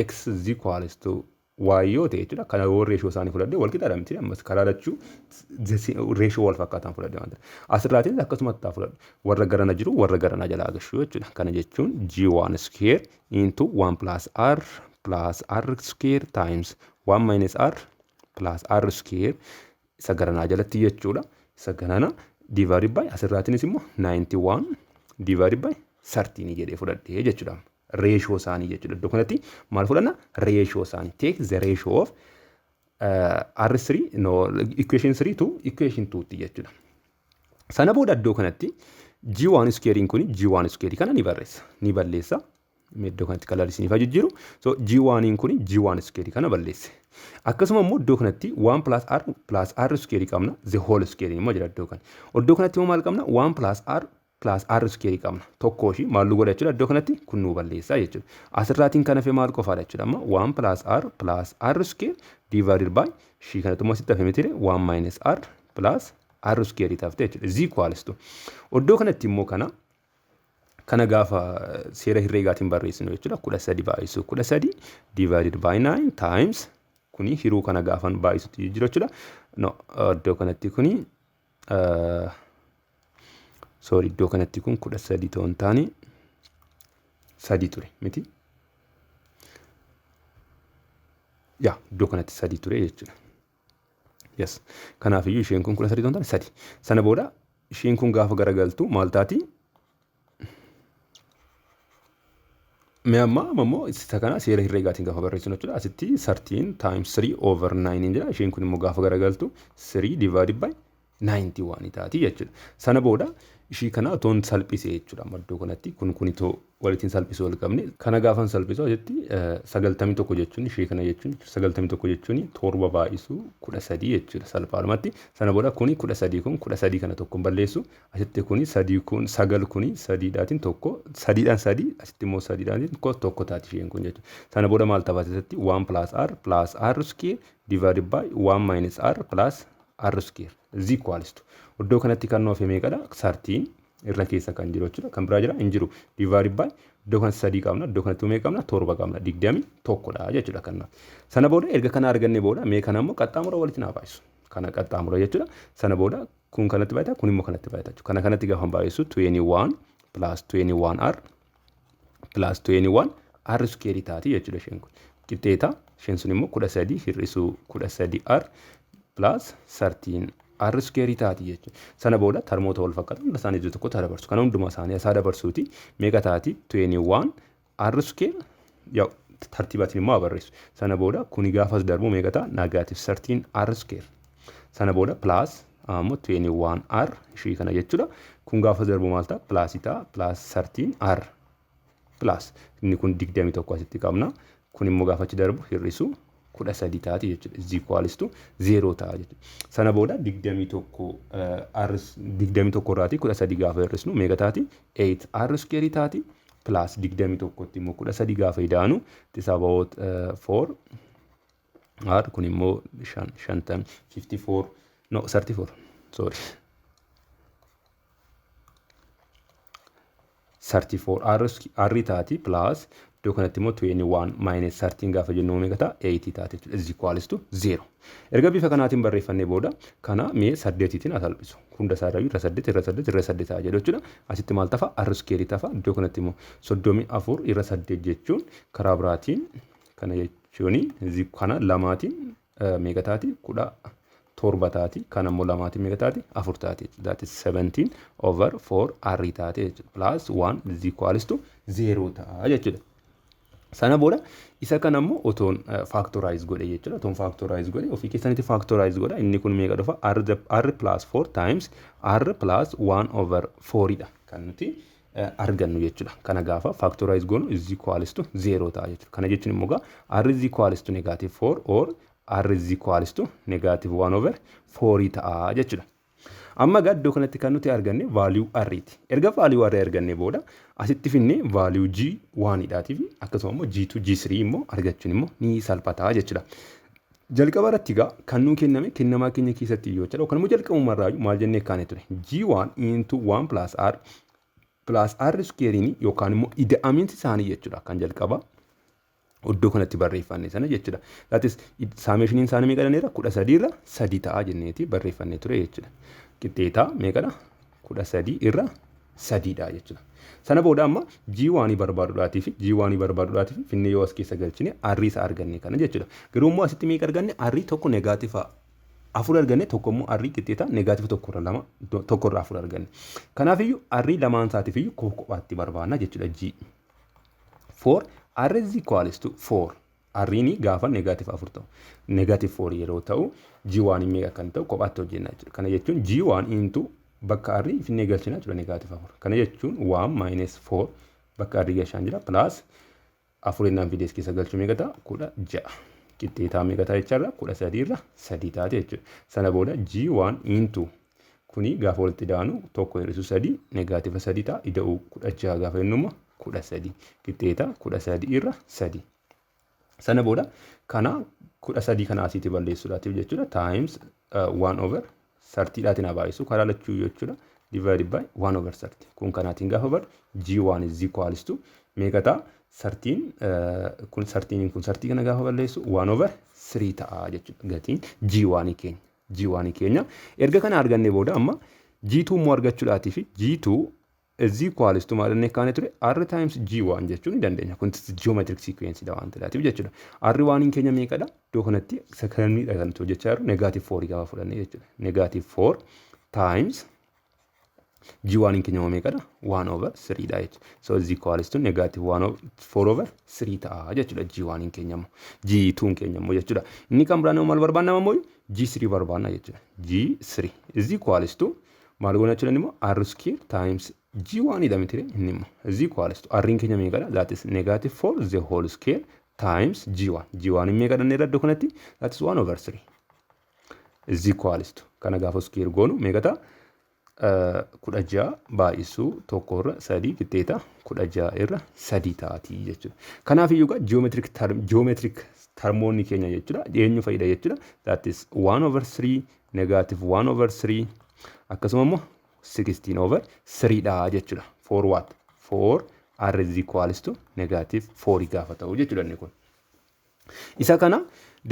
x is equals to y yoo ta'e jechuudha. Kana yoo ratio isaanii fudhadhee wal qixaadha miti? Ammas karaa lachuu ratio wal fakkaataan fudhadhe waan ta'eef. Asirraatiin akkasumatti haa fudhadhu. Warra garana jiru warra garana jalaa gashuu jechuudha. Kana jechuun G1 square into 1 plus R plus R square times 1 minus R plus R square isa garanaa jalatti jechuudha. Isa garana divided by asirraatiinis immoo 91 divided by 13 jedhee fudhadhee jechuudha. Ratio isaanii jechuudha. Iddoo kanatti maal fudhanna? Ratio isaanii. Take the ratio of R3, no, equation 3 to equation 2 tti jechuudha. Sana booda iddoo kanatti G1 squarein kun G1 square kana ni barreessa. Ni balleessa. Iddoo kanatti colorii isiniif jijjiiru. So G1 kun G1 square kana balleesse. Akkasuma immoo iddoo kanatti 1 plus R plus R square qabna. The whole square immoo jira iddoo kana. Iddoo kanatti immoo maal qabna? 1 plus R plus R square qabna. Tokkoo ishii maal nu godha jechuudha? Iddoo kanatti kun nu balleessa jechuudha. Asirraatiin kan hafe maal qofaadha jechuudha? Amma 1 plus R plus R square divided by ishii kanatti immoo sitti hafe miti, 1 minus R plus R square taafte jechuudha. Is equals to iddoo kanatti immoo kana gaafa seera herreegaatiin barreessinu jechuudha. 13 baay'isu 13 divided by 9 times kuni hiruu kana gaafan baay'isutti jira jechuudha. No, iddoo kanatti kuni, Sorry, iddoo kanatti kun 13 ta'uu hin taane 3 ture miti. Yaa, iddoo kanatti 3 ture jechuudha. Yes. Kanaafiyyuu isheen kun 13 ta'uu hin taane 3. Sana booda isheen kun gaafa garagaltu maal taati? Mee amma immoo isa kana seera herreegaatiin gaafa barreessinu jechuudha. Asitti 13 times 3 over 9 jira. Isheen kun immoo gaafa garagaltu 3 divided by 91 taati jechuudha. Sana booda ishii kana otoon salphisee jechuudha. Amma iddoo kanatti kun itoo walittiin salphisuu wal qabne kana gaafan salphisu asitti 91 jechuun ishii kana jechuun 91 jechuun 7 baay'isuu 13 jechuudha salphaadhumatti. Sana booda kuni 13 kun 13 kana tokkoon balleessu, asitti kuni 3 kun 9 kuni sadiidhaatiin tokko sadiidhaan 3, asitti immoo sadiidhaatiin tokko taati isheen kun jechuudha. Sana booda maal ta'a asitti 1 plus r plus r square divided by 1 minus r plus r square is equals to iddoo kanatti kan nuuf meeqadha? 13 irra keessa kan jiru jechuudha. Kan biraa jira hin jiru. Divided by iddoo kanatti 3 qabna, iddoo kanatti meeqa qabna? 7 qabna. 21 dha jechuudha kan. Sana booda erga kana arganne booda mee kana immoo qaxxaamura walitti naa baay'isu. Kana qaxxaamura jechuudha. Sana booda kun kanatti baay'ata, kun immoo kanatti baay'ata jechuudha. Kana kanatti gaafa baay'isu 21 plus 21r plus 21 r square taati jechuudha isheen kun. Qixxeeta isheen sun immoo 13 hir'isuu 13r plus 13 r square taati jechuudha. Sana booda tarmoota wal fakkaatan hunda isaanii iddoo tokkotti haa dabarsu. Kana hundumaa isaanii asaa dabarsuuti meeqa taati? 21 r square yaa tartiibaatiin immoo haa barreessu. Sana booda kuni gaafas darbu meeqa ta'a? Negative 13 r square. Sana booda plus ammoo 21 r ishii kana jechuudha. Kun gaafas darbu maal ta'a? Plus ta'a, plus 13 r plus inni kun 21 asitti qabna. Kun immoo gaafa achi darbu hir'isu 13 taati jechuudha. Is equals to 0 ta'a jechuudha. Sana booda 21 r 21 irraatii 13 gaafa hir'isnu meeqa taati? 8 r square taati plus 21 immoo 13 gaafa idaanu it is about 4 r kun immoo 50 54 no 34 sorry 34 r taati plus iddoo kanatti immoo 21 minus 13 gaafa jennu meeqa ta'a? 8 taati jechuudha. Is equals to 0. Erga bifa kanaatiin barreeffannee booda kana mee 8tiin haa salphisu. Hunda isaa irraa irra 8 irra 8 irra 8 ta'a jedhu jechuudha. Asitti maal tafa? R square tafa. Iddoo kanatti immoo 34 irra 8 jechuun karaa biraatiin kana jechuun kana lamaatiin meeqa taati? 17 taati. Kana immoo lamaatiin meeqa taati? 4 taati. That is 17 over 4 r taati jechuudha. Plus 1 is equals to 0 ta'a jechuudha. Sana booda isa kana immoo otoon factorize godhe jechuudha. Otoon factorize godhe ofii keessanitti factorize godha. Inni kun meeqa dhufa? R plus 4 times r plus 1 over 4 dha kan nuti argannu jechuudha. Kana gaafa factorize goonu is equals to 0 ta'a jechuudha. Kana jechuun immoo r is equals to negative 4 or r is equals to negative 1 over 4 ta'a jechuudha. Amma egaa iddoo kanatti kan nuti arganne value r ti. Erga value r arganne booda asitti finne value g 1 dhaatii fi akkasuma immoo g2 g3 immoo argachuun immoo ni salphata jechuudha. Jalqaba irratti egaa kan nuu kenname kennamaa keenya keessatti iyyuu jechuudha. Yookaan immoo jalqabuma irraa maal jennee kaane ture? g1 into 1 plus r plus r square yookaan immoo ida'amiinsi isaanii jechuudha kan jalqaba iddoo kanatti barreeffanne sana jechuudha. That is summationiin isaanii meeqa jenneerra? 13 irra 3 ta'a jenneeti barreeffannee ture jechuudha. Qixxeetaa meeqadha? 13 irra 3 dha jechuudha. Sana booda amma G1 barbaaduudhaatii fi G1 barbaaduudhaatii fi finnee yoo as keessa galchine R isa arganne kana jechuudha. Garuu immoo asitti meeqa arganne? R tokko negative 4 arganne, tokko immoo R qixxeetaa negative tokko irra lama tokko irra 4 arganne. Kanaafiyyuu R lamaan isaatiif iyyuu kophaatti barbaanna jechuudha. G 4 R is equals to 4. R ni gaafa negative 4 ta'u negative 4 yeroo ta'u G1 meeqa kan ta'u kophaatti hojjenna jechuudha. Kana jechuun G1 into bakka R finnee galchina jechuudha negative 4. Kana jechuun 1 minus 4 bakka R galchaan jira plus 4 innaan fidees keessa galchuu meeqa ta'a? 16. Qixxeetaa meeqa ta'a jechaarra? 13 irra 3 taate jechuudha. Sana booda G1 into kuni gaafa walitti daanu 1 hir'isuu 3 negative 3 ta'a. Ida'uu 16 gaafa jennu immoo 13. Qixxeetaa 13 irra 3. Sana booda kana 13 kana asiitti balleessuudhaatiif jechuudha. Times 1 over 30 dhaatiin haa baay'isu karaa lachuu jechuudha. Divided by 1 over 30. Kun kanaatiin gaafa badu G1 is equals to meeqa ta'a? 13 kun 13 kun 30 kana gaafa balleessu 1 over 3 ta'a jechuudha. Gatiin G1 keenya. G1 keenya. Erga kana arganne booda amma G2 immoo argachuudhaatii fi G2 is equals to maal inni kaane ture? R times G1 jechuu ni dandeenya. Kun geometric sequence dha waan ta'eef jechuudha. R one keenya meeqadha? Iddoo kanatti sagalmiidha kan nuti hojjechaa jirru, negative 4 gaafa fudhanne jechuudha. Negative 4 times G1 keenya immoo meeqadha? 1 over 3 dha jechuudha. So is equals to negative 1 over 4 over 3 ta'a jechuudha G1 keenya immoo. G2 keenya immoo jechuudha. Inni kan biraan immoo maal barbaanna immoo? G3 barbaanna jechuudha. G3 is equals to maal goona jechuudha? Immoo R square times G1 dha miti inni immoo? Is equals to R keenya meeqadha? That is negative 4 the whole square times G1. G1 meeqadha inni irra iddoo kanatti? That is 1 over 3. Is equals to kana gaafa square goonu meeqa ta'a? 16 baay'isuu tokko irra sadii qixxeeta 16 irra 3 ta'atii jechuudha. Kanaaf iyyuu egaa geometric termoonni keenya jechuudha eenyu fayyada jechuudha? That is 1 over 3, negative 1 over 3, akkasuma immoo 16 over 3 dha jechuudha. For what? For r is equals to negative 4 gaafa ta'u jechuudha inni kun. Isa kana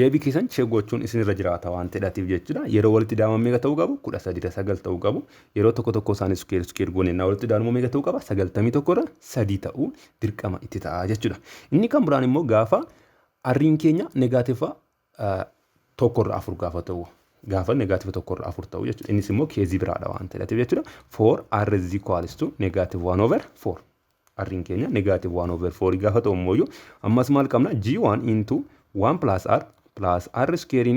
deebii keessan check gochuun isinirra jiraata waan ta'eef jechuudha. Yeroo walitti ida'aman meeqa ta'uu qabu? 13 irra 9 ta'uu qabu. Yeroo tokko tokko isaanii square square goone innaa walitti ida'amu meeqa ta'uu qaba? 91 irra 3 ta'uu dirqama itti ta'a jechuudha. Inni kan biraan immoo gaafa R'n keenya negative 1 irra 4 gaafa ta'u, gaafa negative 1 irra 4 ta'u jechuudha. Innis immoo caseii biraadha waan ta'eef jechuudha. For r is equals to negative 1 over 4. R'n keenya negative 1 over 4 gaafa ta'u immoo ammas maal qabna? G1 into 1 plus r plus r square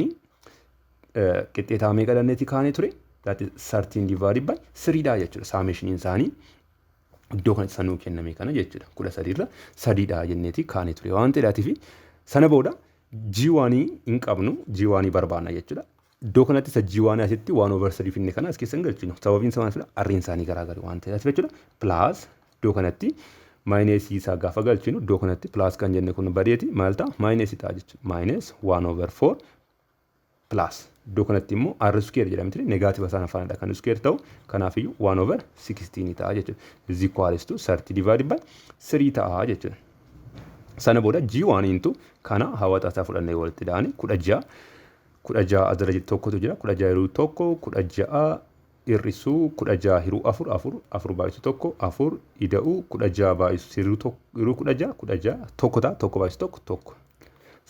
qixxeetaa meeqa dandeetti kaanee ture? That is 13 divided by 3 dha jechuudha. Summationiin isaanii iddoo kanatti sanuu kenname kana jechuudha. 13 irra 3 dha jenneeti kaanee ture waan ta'eedhaatiif, sana booda G1 hin qabnu, G1 barbaanna jechuudha. Iddoo kanatti isa G1 asitti 1 over 3 finne kana as keessa hin galchinu. Sababiin isaa maal? R'n isaanii garaagari waan ta'eef jechuudha. Plus iddoo kanatti minusii isaa gaafa galchinu, iddoo kanatti plus kan jenne kun badeeti maal ta'a? Minusii ta'a jechuudha. Minus 1 over 4 plus iddoo kanatti immoo r square jedhamti, negative isaan afaanidha kan square ta'u, kanaafiyyuu 1 over 16 ta'a jechuudha. Is equals to 13 divided by 3 ta'a jechuudha. Sana booda G1 into kana hawwata isaa fudhannee walitti dhahanii 16, 16 asirra tokkotu jira, 16 hiruu tokko 16, hir'isuu 16 hiruu afur afur, afur baay'isu tokko afur, ida'uu 16 baay'isu hiruu 16, 16 tokko ta'a, tokko baay'isu tokko tokko.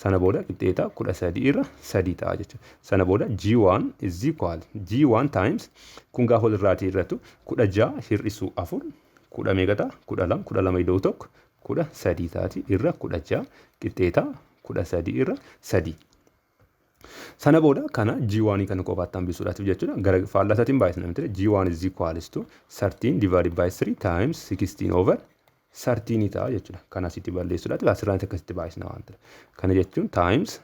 Sana booda qixxeeta 13 irra 3 ta'a jechuudha. Sana booda G1 is equal G1 times kun gaafa walirraatii irrattu 16 hir'isuu afur kudha meeqa ta'a? 12, 12 ida'uu tokko 13 taati, irra 16, qixxeeta 13 irra 3. Sana booda kana G1 kana qofaatti hambisuudhaaf jechuudha. Gara faallaa isaatiin baay'isna miti? G1 is equals to 13 divided by 3 times 16 over 13 ta'a jechuudha. Kana asitti balleessuudhaaf asirraan akkasitti baay'isna waan ta'eef. Kana jechuun times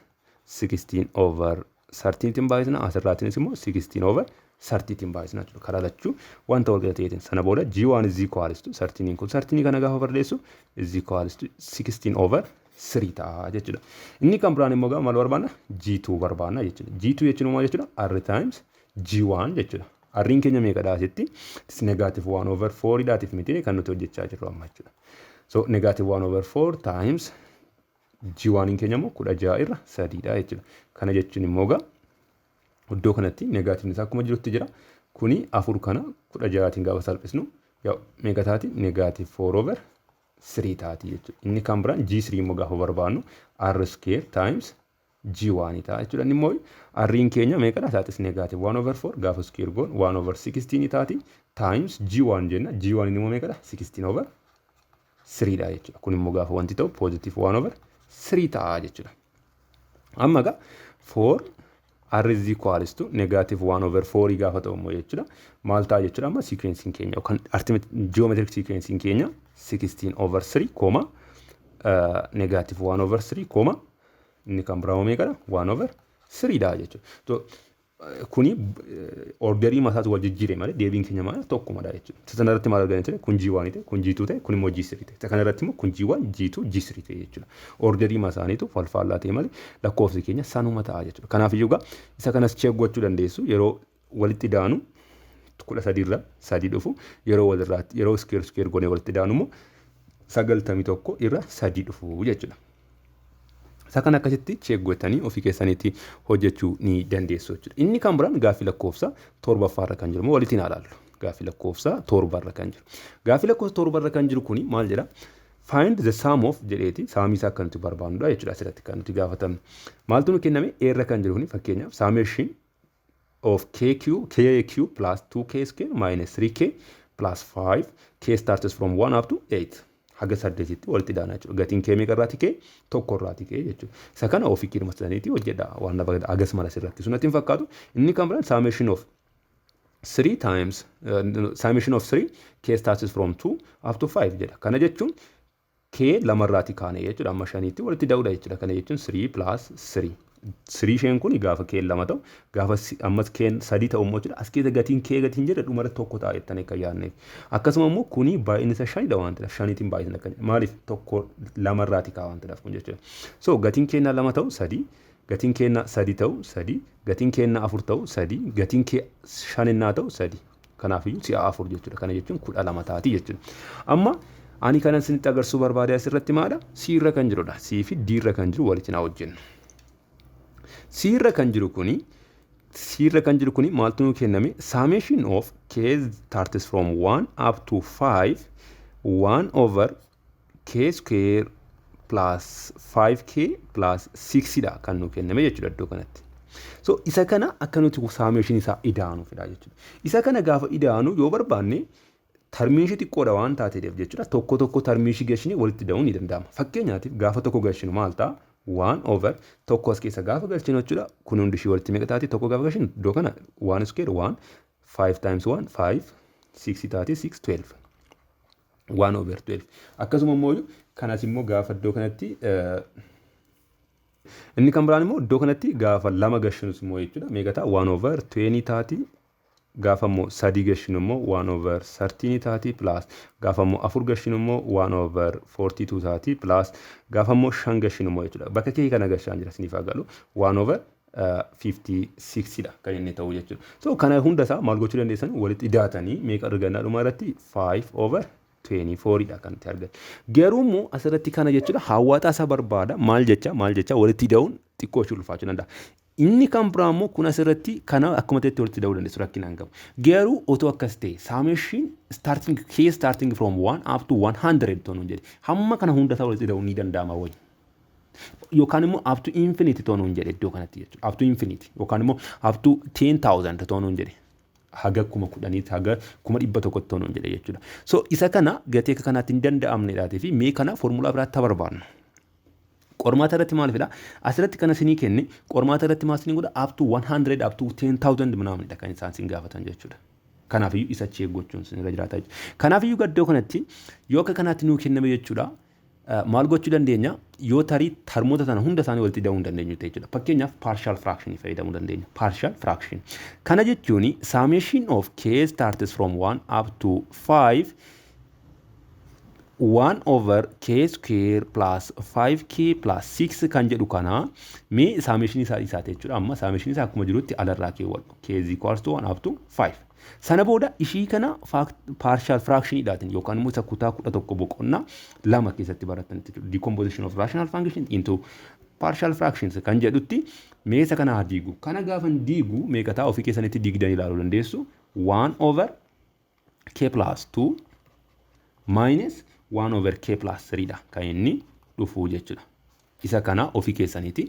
16 over 13 tiin baay'isna, asirraatiinis immoo 16 over 13 tiin baay'isna jechuudha. Karaa lachuu wanta wal qixa ta'eetiin. Sana booda G1 is equals to 13 kun 13 kana gaafa barreessu is equals to 16 over 3 ta'a jechuudha. Inni kan biraan immoo maal barbaanna? G2 barbaanna jechuudha. G2 jechuun maal jechuudha? R times G1 jechuudha. R'n keenya meeqadha asitti? Negative 1 over 4 dhaatiif miti kan nuti hojjechaa jirru amma jechuudha. So negative 1 over 4 times G1 keenya immoo 16 irra 3dha jechuudha. Kana jechuun immoo egaa iddoo kanatti negativeni isaa akkuma jirutti jira. Kuni afur kana 16tiin gaafa salphisnu meeqa taati? Negative 4 over 3 taati jechuudha. Inni kan biraan G3 immoo gaafa barbaannu R square times G1 ta'a jechuudha. Inni immoo R'n keenya meeqadha? Isaatis negative 1 over 4 gaafa square goon 1 over 16 taati, times G1 jenna. G1 immoo meeqadha? 16 over 3 dha jechuudha. Kun immoo gaafa wanti ta'u positive 1 over 3 ta'a jechuudha. Amma egaa 4 R is equals to negative 1 over 4 gaafa ta'u immoo jechuudha. Maal ta'a jechuudha? Amma sequencing keenya yookaan geometric sequencing keenya 16 over 3 comma negative 1 over 3 comma inni kan biraa meeqadha? 1 over 3 dha jechuudha. So, kuni orderii mataatu wal jijjiire malee deebiin keenya maal tokkumadha jechuudha. Isa sana irratti maal arganii ture? Kun G1 ta'e, kun G2 ta'e, kun immoo G3 ta'e. Isa kana irratti immoo kun G1, G2, G3 ta'e jechuudha. Orderii isaaniitu wal faallaa ta'e malee lakkoofsi keenya sanuma ta'a jechuudha. Kanaaf iyyuu egaa isa kanas check gochuu dandeessu. Yeroo walitti daanu 13 irra 3 dhufu, yeroo walirraatti yeroo square square goonee walitti daanu immoo 91 irra 3 dhufu jechuudha. Isa kana akkasitti check gootanii ofii keessaniitti hojjechuu ni dandeessu jechuudha. Inni kan biraan gaaffii lakkoofsa torbaffaarra kan jiru walitti ilaallu. Gaaffii lakkoofsa 7rra kan jiru. Gaaffii lakkoofsa 7rra kan jiru kuni maal jedha? "Find the sum of" jedheeti, sumii isaa akka nuti barbaannudha jechuudha asirratti kan nuti gaafatamne. Maaltu nu kenname? Eerra kan jiru kuni fakkeenyaaf summation of kq kq plus 2k square minus 3k plus 5, k starts from 1 up to 8, haga saddeetitti walitti daana jechuudha. Gatiin kee meeqa irraati kee? Tokko irraati kee jechuudha. Isa kana ofii keenya saniitii hojjedha, waan agas mala sirratti sun natti hin fakkaatu. Inni kan biraan summation of 3 times summation of 3 k starts from 2 up to 5 jedha. Kana jechuun k lamarraati kaane jechuudha. Amma shaniitti walitti da'uudha jechuudha. Kana jechuun 3 plus 3. 3 isheen kun gaafa k lama ta'u, gaafa ammas k sadii ta'u immoo jechuudha. As keessa gatiin k gatiin jedha dhumara tokko ta'a jettanii akka yaadneef. Akkasuma immoo kuni baay'inni isaa shanidha waan ta'eef, shaniitiin baay'ina akka maaliif tokko lamarraati kaa waan ta'eef kun jechuudha. So gatiin keenyaa lama ta'u sadii, gatiin keenyaa sadi ta'u sadii, gatiin keenyaa afur ta'u sadii, gatiin kee shaninnaa ta'u sadii. Kanaafiyyuu si'a afur jechuudha. Kana jechuun 12 taati jechuudha. Amma ani kanan isinitti agarsiisuu barbaade asirratti maadha? C irra kan jirudha. C fi D irra kan jiru walitti naa hojjennu. C irra kan jiru kuni, C irra kan jiru kuni maaltu nu kenname? Summation of k starts from 1 up to 5 1 over k square plus 5k plus 6 dha kan nu kenname jechuudha iddoo kanatti. So isa kana akka nuti summation isaa ida'anuufidha jechuudha. Isa kana gaafa ida'anu yoo barbaanne termii ishee xiqqoodha waan taateef jechuudha. Tokko tokko termii ishee gashinee walitti ida'uun ni danda'ama. Fakkeenyaatiif gaafa tokko gashinu maal ta'a? 1 over tokko as keessa gaafa galchinu jechuudha. Kun hundi ishee walitti meeqa taati? Tokko gaafa galchinu iddoo kana 1 square 1, 5 times 1 5, 6 taati, 6, 12. 1 over 12. Akkasuma immoo kanas immoo gaafa iddoo kanatti inni kan biraan immoo iddoo kanatti gaafa lama gashinus immoo jechuudha. Meeqa ta'a? 1 over 20 taati. Gaafa immoo sadii gashinu immoo 1 over 13 taati, plus gaafa immoo afur gashinu immoo 1 over 42 taati, plus gaafa immoo shan gashinu immoo jechuudha. Bakka kee kana gashaan jira isiniif haa galu. 1 over 56 dha kan inni ta'u jechuudha. So kana hunda isaa maal gochuu dandeessan? Walitti idaatanii meeqa argannaa? Dhuma irratti 5 over 24 dha kan itti argan. Garuu immoo asirratti kana jechuudha hawwataa isa barbaada, maal jecha maal jecha walitti ida'uun xiqqoo ishee ulfaachuu danda'a. Inni kan biraa immoo kun asirratti kana akkuma ta'etti walitti ida'uu dandeessu, rakkina hin qabu. Garuu otoo akkas ta'e summation starting k starting from 1 up to 100 tonuun jedhe, hamma kana hunda isaa walitti ida'uun ni danda'ama wayi. Yookaan immoo up to infinity tonuun jedhe iddoo kanatti jechuudha. Up to infinity yookaan immoo up to 10,000 tonuun jedhe. Haga 10,000tti, haga 100,000tti tonuun jedhe jechuudha. So isa kana gatii akka kanaatti hin danda'amnedhaatii fi mee kana foormulaa biraatti barbaannu. Qormaata irratti maal fida? Asirratti kana isinii kenne, qormaata irratti maal isinii godha? Up to 100, up to 10,000 ምናምን kan isaan isin gaafatan jechuudha. Kanaafiyyuu isa achi eeggachuun isin irra jiraata jechuudha. Kanaafiyyuu iddoo kanatti yoo akka kanaatti nuu kenname jechuudha. Maal gochuu dandeenya? Yoo tarii termoota sana hunda isaanii walitti ida'uu hin dandeenyu jechuudha. Fakkeenyaaf partial fraction fayyadamuu dandeenya. Partial fraction. Kana jechuun summation of k starts from 1 up to 5 1 over k square plus 5k plus 6 kan jedhu kana mee summation isaa isaati jechuudha. Amma summation isaa akkuma jirutti alarraa keewwadhu. K is equals to 1 up to 5. Sana booda ishii kana partial fractionidhaatiin yookaan immoo isa kutaa 11 boqonnaa 2 keessatti baratan jechuudha. Decomposition of rational function into partial fractions kan jedhutti mee isa kana haa diigu. Kana gaafan diigu meeqa ta'a? Ofii keessanitti diigdanii ilaaluu dandeessu. 1 over k plus 2 minus 1 over k plus 3 dha kan inni dhufu jechuudha. Isa kana ofii keessaniiti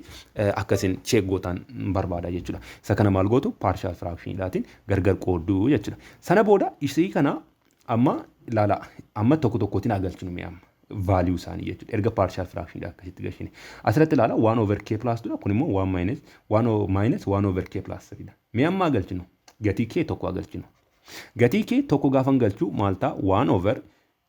akkasin check gootan barbaada jechuudha. Isa kana maal gootu? Partial fractionidhaatiin gargar qoodduu jechuudha. Sana booda isii kana amma ilaala, amma tokko tokkotiin agalchinu mee amma value isaanii jechuudha. Erga partial fractionidha akkasitti gashine. Asirratti ilaala, 1 over k plus 2 dha, kun immoo 1 minus 1 minus 1 over k plus 3 dha. Mee amma agalchinu, gatii k tokko agalchinu. Gatii k tokko gaafan galchuu maal ta'a? 1 over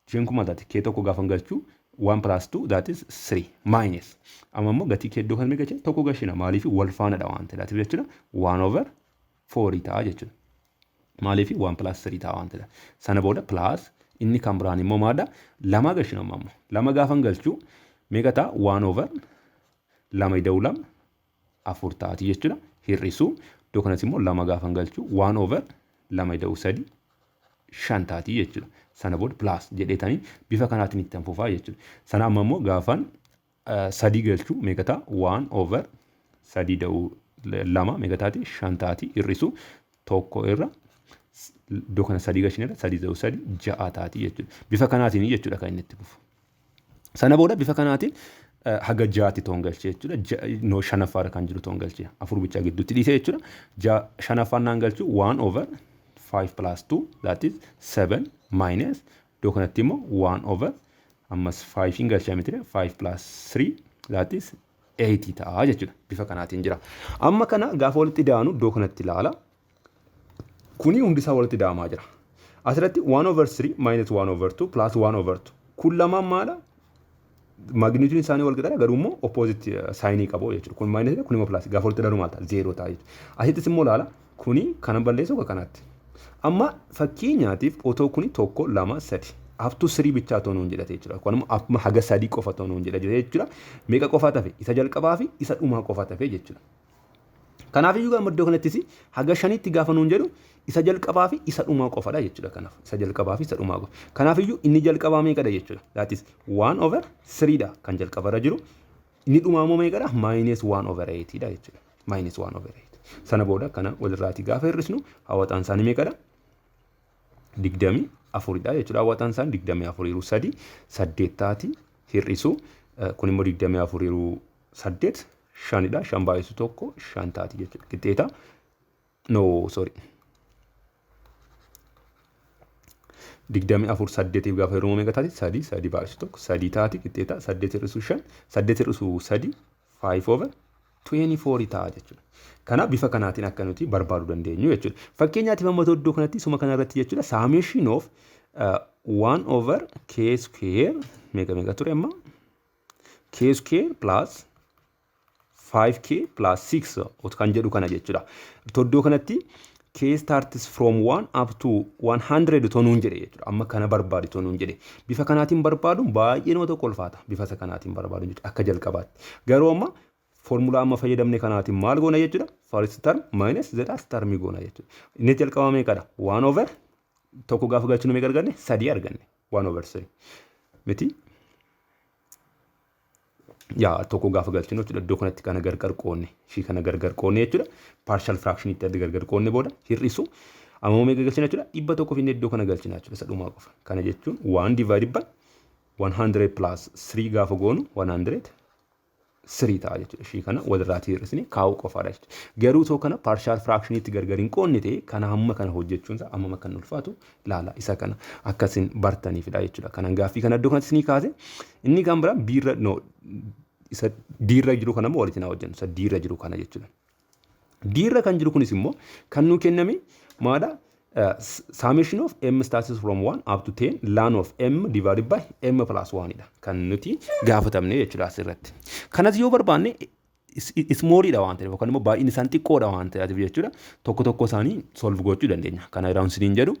isheen kun maal taati? K tokko gaafan galchuu 1 plus 2, that is 3, minus amma immoo gatii k iddoo kan meeqa galchina? Tokko gashina. Maaliif? Wal faanadha waan ta'eef jechuudha. 1 over 4 ta'a jechuudha. Maaliif? 1 plus 3 ta'a waan ta'eef. Sana booda plus inni kan biraan immoo maadha? Lama gashina. Amma immoo lama gaafan galchuu meeqa ta'a? 1 over lama ida'uu lama afur taati jechuudha. Hir'isuu iddoo kanas immoo lama gaafan galchuu 1 over lama ida'uu sadi shan taati jechuudha. Sana booda plus jedheetanii bifa kanaatiin itti fufaa jechuudha. Sana amma immoo gaafan sadii galchuu meeqa ta'a? 1 over sadii ida'uu lama meeqa taati? Shan taati. Hir'isuu tokko irra Iddoo kana sadii gashineerra, sadii ta'u sadii ja'a taati jechuudha. Bifa kanaatiin jechuudha kan inni itti fufu. Sana booda bifa kanaatiin haga ja'aatti toon galchee jechuudha. No, shanaffaarra kan jiru toon galchee afur bichaa gidduutti dhiisee jechuudha. Shanaffaan naan galchu 1 over 5 plus 2, that is 7, minus iddoo kanatti immoo 1 over ammas 5 hin galchaa miti, 5 plus 3, that is 8 ta'a jechuudha. Bifa kanaatiin jira. Amma kana gaafa walitti daanu iddoo kanatti ilaala. Kuni hundi isaa walitti daamaa jira. Asirratti 1 over 3 minus 1 over 2 plus 1 over 2. Kun lamaan maala? Magnitude isaanii wal qixaadha, garuu immoo opposite signii qabu jechuudha. Kun minus, kun immoo plus, gaafa walitti daanu maal ta'a? Zero ta'a jechuudha. Asittis immoo ilaala, kuni kana balleessu akka kanaatti. Amma fakkeenyaatiif otoo kuni tokko, lama, sadi, up to three bichaa otoo nuun jedhate jechuudha. Kun immoo amma haga sadii qofa otoo nuun jedhate jechuudha. Meeqa qofa tafe? Isa jalqabaa fi isa dhumaa qofa tafe jechuudha. Kanaaf iyyuu gama iddoo kanattis haga shanitti gaafa nuun jedhu isa jalqabaa fi isa dhumaa qofadha jechuudha. Kanaaf isa jalqabaa fi isa dhumaa qofa. Kanaaf iyyuu inni jalqabaa meeqadha jechuudha? That is 1 over 3 dha kan jalqabarra jiru. Inni dhumaa immoo meeqadha? Minus 1 over 8 dha jechuudha. Minus 1 over 8. Sana booda kana walirraatii gaafa hir'isnu hawwataan isaanii meeqadha? 24dha jechuudha. Hawwataan isaanii 24 yeroo sadi saddeet taati, hir'isu kun immoo 24 yeroo saddeet shanidha. Shan baay'isu tokko shan taati jechuudha. Qixxeeta, no, sorry. 24 saddeetiif gaafa yeroo meeqa taati? Sadii, sadii baay'isu tokko sadii taati, qixxeeta saddeet hir'isu shan, saddeet hir'isu sadi 5 over 24 ta'a jechuudha. Kanaaf bifa kanaatiin akka nuti barbaaduu dandeenyu jechuudha. Fakkeenyaatiif amma iddoo kanatti suma kana irratti jechuudha, summation of 1 over k square meeqa meeqa ture amma? K square plus 5k plus 6 kan jedhu kana jechuudha. Iddoo kanatti k starts from 1 up to 100 otoo nuun jedhe jechuudha. Amma kana barbaadu otoo nuun jedhe. Bifa kanaatiin barbaaduun baay'ee nama tokko ulfaata. Bifa isa kanaatiin barbaaduun jechuudha akka jalqabaatti. Garuu amma foormulaa amma fayyadamne kanaatiin maal goona jechuudha? First term minus the last term goona jechuudha. Inni jalqabaa meeqadha? 1 over tokko gaafa galchinu meeqa arganne? Sadii arganne. 1 over 3. Miti? Yaa, tokko gaafa galchinu jechuudha, iddoo kanatti kana gargar qoonne, ishii kana gargar qoonne jechuudha, partial fraction itti adda gargar qoonne booda hir'isu amma meeqa galchina jechuudha? 100 finne iddoo kana galchina jechuudha, isa dhumaa qofa. Kana jechuun 1 divided by 100 plus 3 gaafa goonu 100 3 ta'a jechuudha. Ishii kana walirraatii hir'isne kaa'uu qofaadha jechuudha. Garuu otoo kana partial fraction itti gargar hin qoonne ta'e, kana hamma kana hojjechuun isaa amma kan ulfaatu ilaala, isa kana akkasiin bartaniifidha jechuudha. Kanan gaaffii kana iddoo kanatti isinii kaase. Inni kan biraa biirra, no, isa diirra jiru kana immoo walitti naa hojjennu, isa diirra jiru kana jechuudha. Diirra kan jiru kunis immoo kan nuu kenname maadha? Summation of m starts from 1 up to 10 ln of m divided by m plus 1 dha kan nuti gaafatamne jechuudha asirratti. Kanas yoo barbaanne smalliidha waan ta'eef yookaan immoo baay'inni isaan xiqqoodha waan ta'eef jechuudha. Tokko tokko isaanii solve gochuu dandeenya. Kana irraa isiniin jedhu,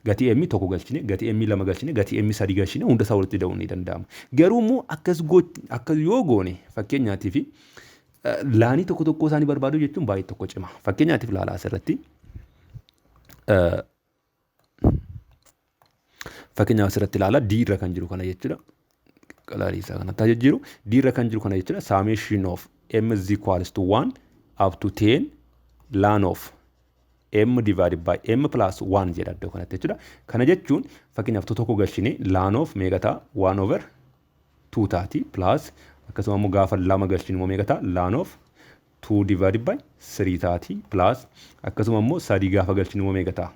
gatii m tokko galchine, gatii m lama galchine, gatii m sadi galchine, hunda isaa walitti da'uun ni danda'ama. Garuu immoo akkas yoo goone, fakkeenyaatiif lnii tokko tokko isaanii barbaaduu jechuun baay'ee tokko cima. Fakkeenyaatiif ilaalaa asirratti. Fakkeenyaaf asirratti ilaala, D irra kan jiru kana jechuudha. Qalaalii isaa kanatti haa jijjiiru. D irra kan jiru kana jechuudha. Summation of m is equals to 1 up to 10 ln of m divided by m plus 1 jedha iddoo kanatti jechuudha. Kana jechuun fakkeenyaaf tokko galchine ln of meeqa ta'a? 1 over 2 taati, plus akkasuma immoo gaafa lama galchinu immoo meeqa ta'a? Ln of 2 divided by 3 taati, plus akkasuma immoo sadii gaafa galchinu immoo meeqa ta'a?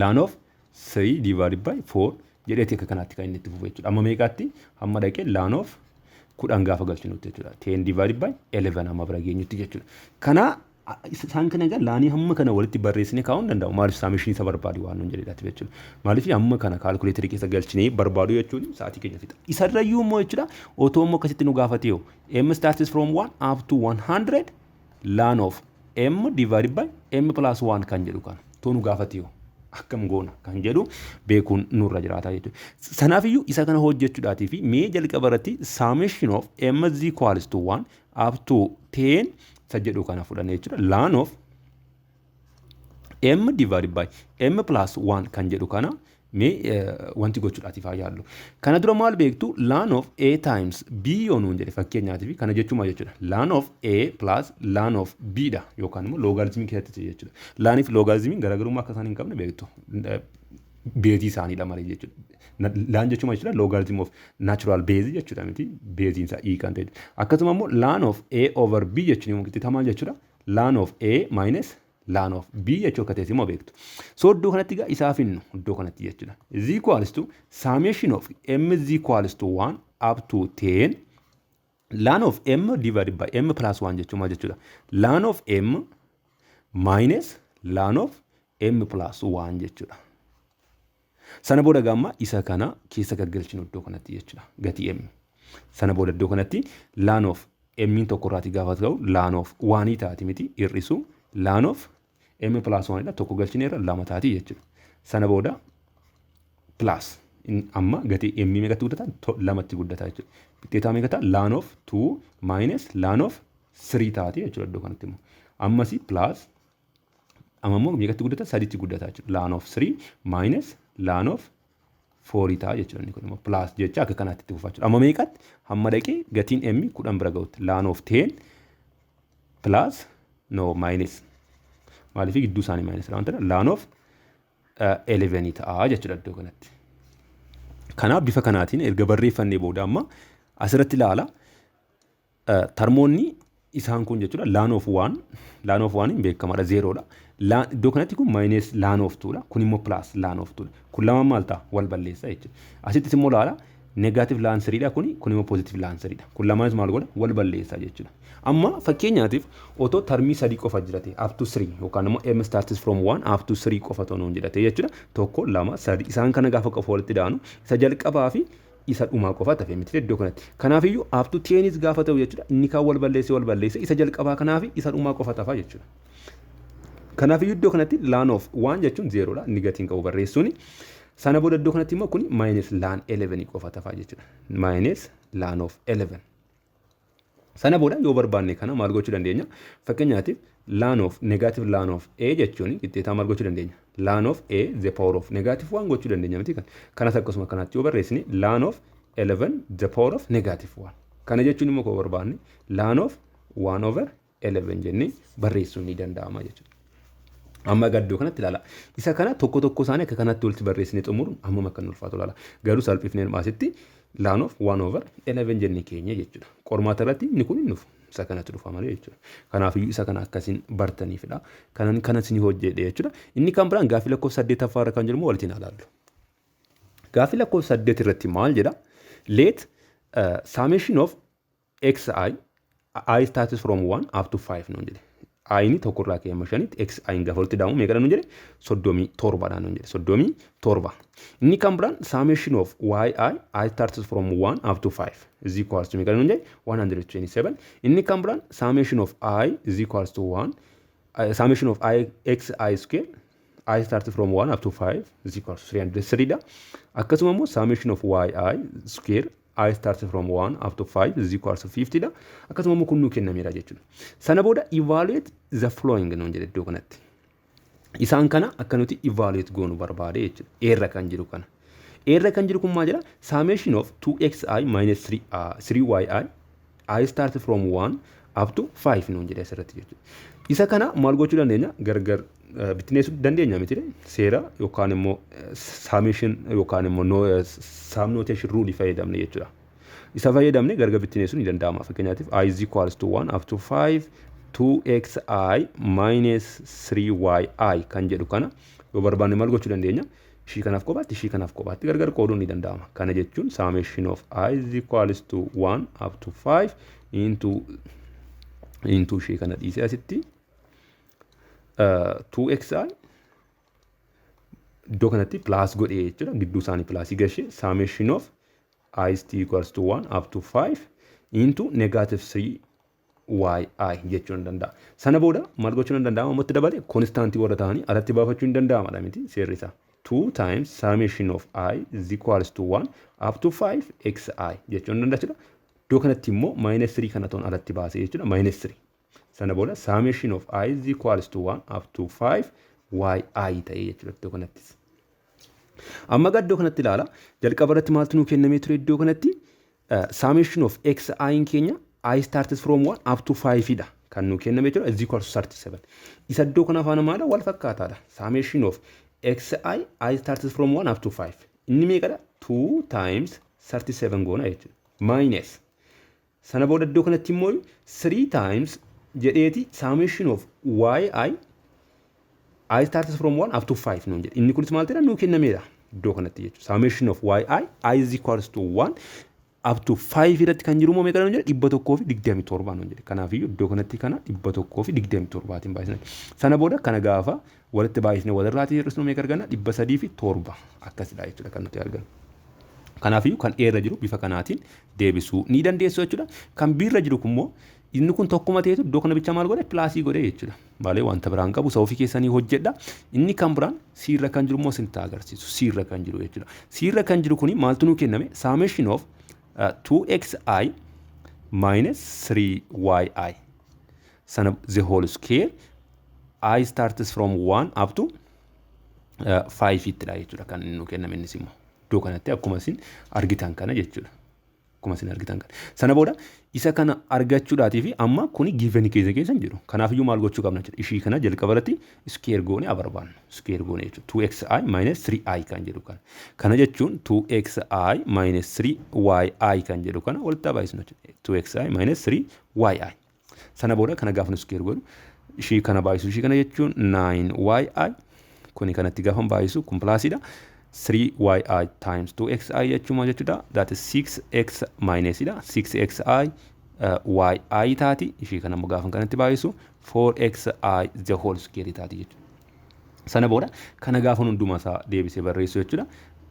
Ln of 3 divided by 4 jedheeti akka kanaatti kan inni itti fufu jechuudha. Amma meeqaatti? Hamma dhaqee ln of 10 gaafa galchinutti jechuudha. 10 divided by 11 hamma bira geenyutti jechuudha. Kana isaan kana egaa lnii hamma kana walitti barreessinee kaa'uu hin danda'u. Maaliif? Summationii isa barbaadu waan nuun jedhedhaati jechuudha. Maaliif? Hamma kana calculatorii keessa galchinee barbaadu jechuun sa'aatii keenya fixa. Isarrayyuu immoo jechuudha, otoo immoo akkasitti nu gaafate yoo m starts from 1 up to 100 ln of m divided by m plus 1 kan jedhu kana otoo nu gaafate yoo akkam goona kan jedhu beekuun nurra jiraata jechuudha. Sanaafiyyuu isa kana hojjechuudhaatii fi mee jalqaba irratti summation of m is equals to 1 up to 10 isa jedhu kana fudhanne jechuudha. Ln of m divided by m plus 1 kan jedhu kana Mee wanti gochuudhaatiif haa yaallu. Kana dura maal beektu? Ln of A times B yoo nuun jedhe, fakkeenyaatiif, kana jechuun maal jechuudha? Ln of A plus ln of B dha yookaan immoo logarithmii keessatti jechuudha. Lniif logarithmiin garaagarummaa akka isaan hin qabne beektu. Baseii isaaniidha malee jechuudha. Ln jechuun maal jechuudha? Logarithm of natural base jechuudha miti, baseiin isaa E kan ta'e. Akkasuma immoo ln of A over B jechuun immoo qixxita maal jechuudha? Ln of A minus ln of B jechuu akka ta'es immoo beektu. So iddoo kanatti egaa isaaf hinnu iddoo kanatti jechuudha. Is equals to summation of m is equals to 1 up to 10 ln of m divided by m plus 1 jechuun maal jechuudha? Ln of m minus ln of m plus 1 jechuudha. Sana booda gamma isa kana keessa gaggalchinu iddoo kanatti jechuudha. Gatii m. Sana booda iddoo kanatti ln of m tokko irraatii gaafa ta'u ln of 1 taati miti, hir'isu ln of m plus 1 dha, tokko galchineerra, lama taati jechuudha. Sana booda plus amma gatii m meeqatti guddata? Lamatti guddata jechuudha. Qixxeetaa meeqa ta'a? Ln of 2 minus ln of 3 taati jechuudha iddoo kanatti immoo. Ammasii plus, amma immoo meeqatti guddata? Saditti guddata jechuudha. Ln of 3 minus ln of 4 ta'a jechuudha, inni kun immoo plus jecha akka kanaatti itti fufaa jechuudha. Amma meeqatti? Hamma dhaqee gatiin m 10 bira ga'utti ln of 10 plus, no, minus, maaliif gidduu isaanii minus waan ta'eef, ln of 11 ta'a jechuudha iddoo kanatti. Kanaaf bifa kanaatiin erga barreeffannee booda amma asirratti ilaala, termoonni isaan kun jechuudha, ln of 1, ln of 1 beekamaadha, zeeroodha. Iddoo kanatti kun minus ln of 2dha, kun immoo plus ln of 2dha. Kun lamaan maal ta'a? Wal balleessa jechuudha. Asittis immoo ilaala, negative ln 3dha kuni, kun immoo positive ln 3dha. Kun lamaanis maal godha? Wal balleessa jechuudha. Amma fakkeenyaatiif otoo termii sadii qofa jirate, up to 3, yookaan immoo m starts from 1 up to 3 qofa otoo nuun jedhate jechuudha. Tokko, lama, sadi, isaan kana gaafa qofa walitti daanu isa jalqabaa fi isa dhumaa qofa tafe miti iddoo kanatti. Kanaafiyyuu up to 10s gaafa ta'u jechuudha, inni kaan wal balleesse, wal balleesse, isa jalqabaa kanaa fi isa dhumaa qofa tafa jechuudha. Kanaafiyyuu iddoo kanatti ln of 1 jechuun zeeroodha, inni gatiin qabu barreessuuni. Sana booda iddoo kanatti immoo kun minus ln 11 qofa tafa jechuudha. Minus ln of 11. Sana booda yoo barbaanne kana maal gochuu dandeenya? Fakkeenyaatiif ln of negative ln of a jechuun qixxeetaa maal gochuu dandeenya? Ln of a the power of negative 1 gochuu dandeenya miti kan. Kanas akkasuma kanaatti yoo barreessine, ln of 11 the power of negative 1. Kana jechuun immoo koo barbaanne ln of 1 over 11 jennee barreessuun ni danda'ama jechuudha. Amma gaddoo kanatti ilaala. Isa kana tokko tokko isaanii akka kanatti walitti barreessine xumuruun hammam akka inni ulfaatu ilaala. Garuu salphifnee asitti ln of 1 over 11 jennee keenya jechuudha. Qormaata irratti inni kun hin dhufu. Isa kanatti dhufa malee jechuudha. Kanaafiyyuu isa kana akkasiin bartaniifidha. Kanan kana isin hojjedhe jechuudha. Inni kan biraan gaaffii lakkoofsa saddeettaffaa irra kan jiru immoo walitti ilaallu. Gaaffii lakkoofsa 8 irratti maal jedha? Let summation of xi i starts from 1 up to 5 nuun jedhe. I'ni tokkorraa ka'ee hamma shanitti x i'n gaafa walitti dhaamu meeqadha nuun jedhe? 37dha nuun jedhe, 37. Inni kan biraan summation of yi i starts from 1 up to 5 is equals to meeqadha nuun jedhe? 127. Inni kan biraan summation of i is equals to 1 summation of i x i square i starts from 1 up to 5 is equals to 303 dha. Akkasuma immoo summation of yi square i starts from 1 up to 5 is equals to 50 dha. Akkasuma immoo kun nuu kennameera jechuudha. Sana booda "evaluate the following" nuun jedhe iddoo kanatti. Isaan kana akka nuti evaluate goonu barbaade jechuudha. Eerra kan jiru kana. Eerra kan jiru kun maal jedha? Summation of 2xi minus 3, 3yi i starts from 1 up to 5 nuun jedhe asirratti jechuudha. Isa kana maal gochuu dandeenya? Gargar bittineessuu dandeenya miti, seera yookaan immoo summation yookaan immoo sum notation rule fayyadamne jechuudha. Isa fayyadamne gargar bittineessuun ni danda'ama. Fakkeenyaatiif i is equals to 1 up to 5 2xi minus 3yi kan jedhu kana yoo barbaanne maal gochuu dandeenya? Ishii kanaaf kophaatti, ishii kanaaf kophaatti gargar qooduun ni danda'ama. Kana jechuun summation of i is equals to 1 up to 5 into ishee kana dhiisee asitti 2xi iddoo kanatti plus godhee jechuudha. Gidduu isaanii plusii gashee summation of i is equals to 1 up to 5 into negative 3 yi jechuun ni danda'a. Sana booda maal gochuun ni danda'ama? Ammatti dabalee constantii warra ta'anii alatti baafachuu ni danda'amadha miti seerri isaa. 2 times summation of i is equals to 1 up to 5 xi jechuun ni danda'a jechuudha. Iddoo kanatti immoo minus 3 kana ta'uun alatti baasee jechuudha, minus 3. Sana booda summation of i is equals to 1 up to 5 yi ta'ee jechuudha iddoo kanattis. Amma iddoo kanatti ilaala. Jalqaba irratti maaltu nuu kennamee ture iddoo kanatti? Summation of x i keenya i starts from 1 up to 5 dha kan nuu kenname jechuudha, is equal to 37. Isa iddoo kana faana maala wal fakkaataadha. Summation of x i i starts from 1 up to 5. Inni meeqadha? 2 times 37 goona jechuudha. Minus sana booda iddoo kanatti immoo 3 times jedheeti summation of y i i starts from 1 up to 5 nuun jedhe. Inni kunis maal ta'edha? Nuu kennameedha iddoo kanatti jechuudha. Summation of y i i is equals to 1 up to 5 irratti kan jiru immoo meeqa nuun jedhe? 127 nuun jedhe. Kanaafiyyuu iddoo kanatti kana 127tiin baay'isna. Sana booda kana gaafa walitti baay'isne walirraatii hir'isnu meeqa arganna? 307 akkasidha jechuudha kan nuti argannu. Kanaafiyyuu kan A irra jiru bifa kanaatiin deebisuu ni dandeessu jechuudha. Kan B irra jiru immoo inni kun tokkuma ta'etu iddoo kana bicha maal godhe? Plusii godhe jechuudha. Malee wanta biraan qabu isa ofii keessanii hojjedha. Inni kan biraan C irra kan jiru immoo isinitti agarsiisu. C irra kan jiru jechuudha. C irra kan jiru kuni maaltu nuu kenname? Summation of 2xi minus 3yi sana the whole square i starts from 1 up to 5 ittidha jechuudha kan inni nuu kenname innis immoo. Iddoo kanatti akkuma isin argitan kana jechuudha. Akkuma isin argitan kana. Sana booda isa kana argachuudhaatii fi amma kuni given keessa keessa hin jiru. Kanaafiyyuu maal gochuu qabna jechuudha? Ishii kana jalqaba irratti square goone barbaannu. Square goone jechuudha. 2xi minus 3i kan jedhu kana. Kana jechuun 2xi minus 3yi kan jedhu kana walitti baay'isnu jechuudha. 2xi minus 3yi. Sana booda kana gaafa nu square godhu ishii kana baay'isu, ishii kana jechuun 9yi, kuni kanatti gaafa baay'isu kun plusiidha. 3yi times 2xi jechuun maal jechuudha? That is 6x minus dha. 6xi yi taati. Ishii kana immoo gaafa kanatti baay'isu 4xi the whole square taati jechuudha. Sana booda kana gaafa hundumaa isaa deebisee barreessu jechuudha.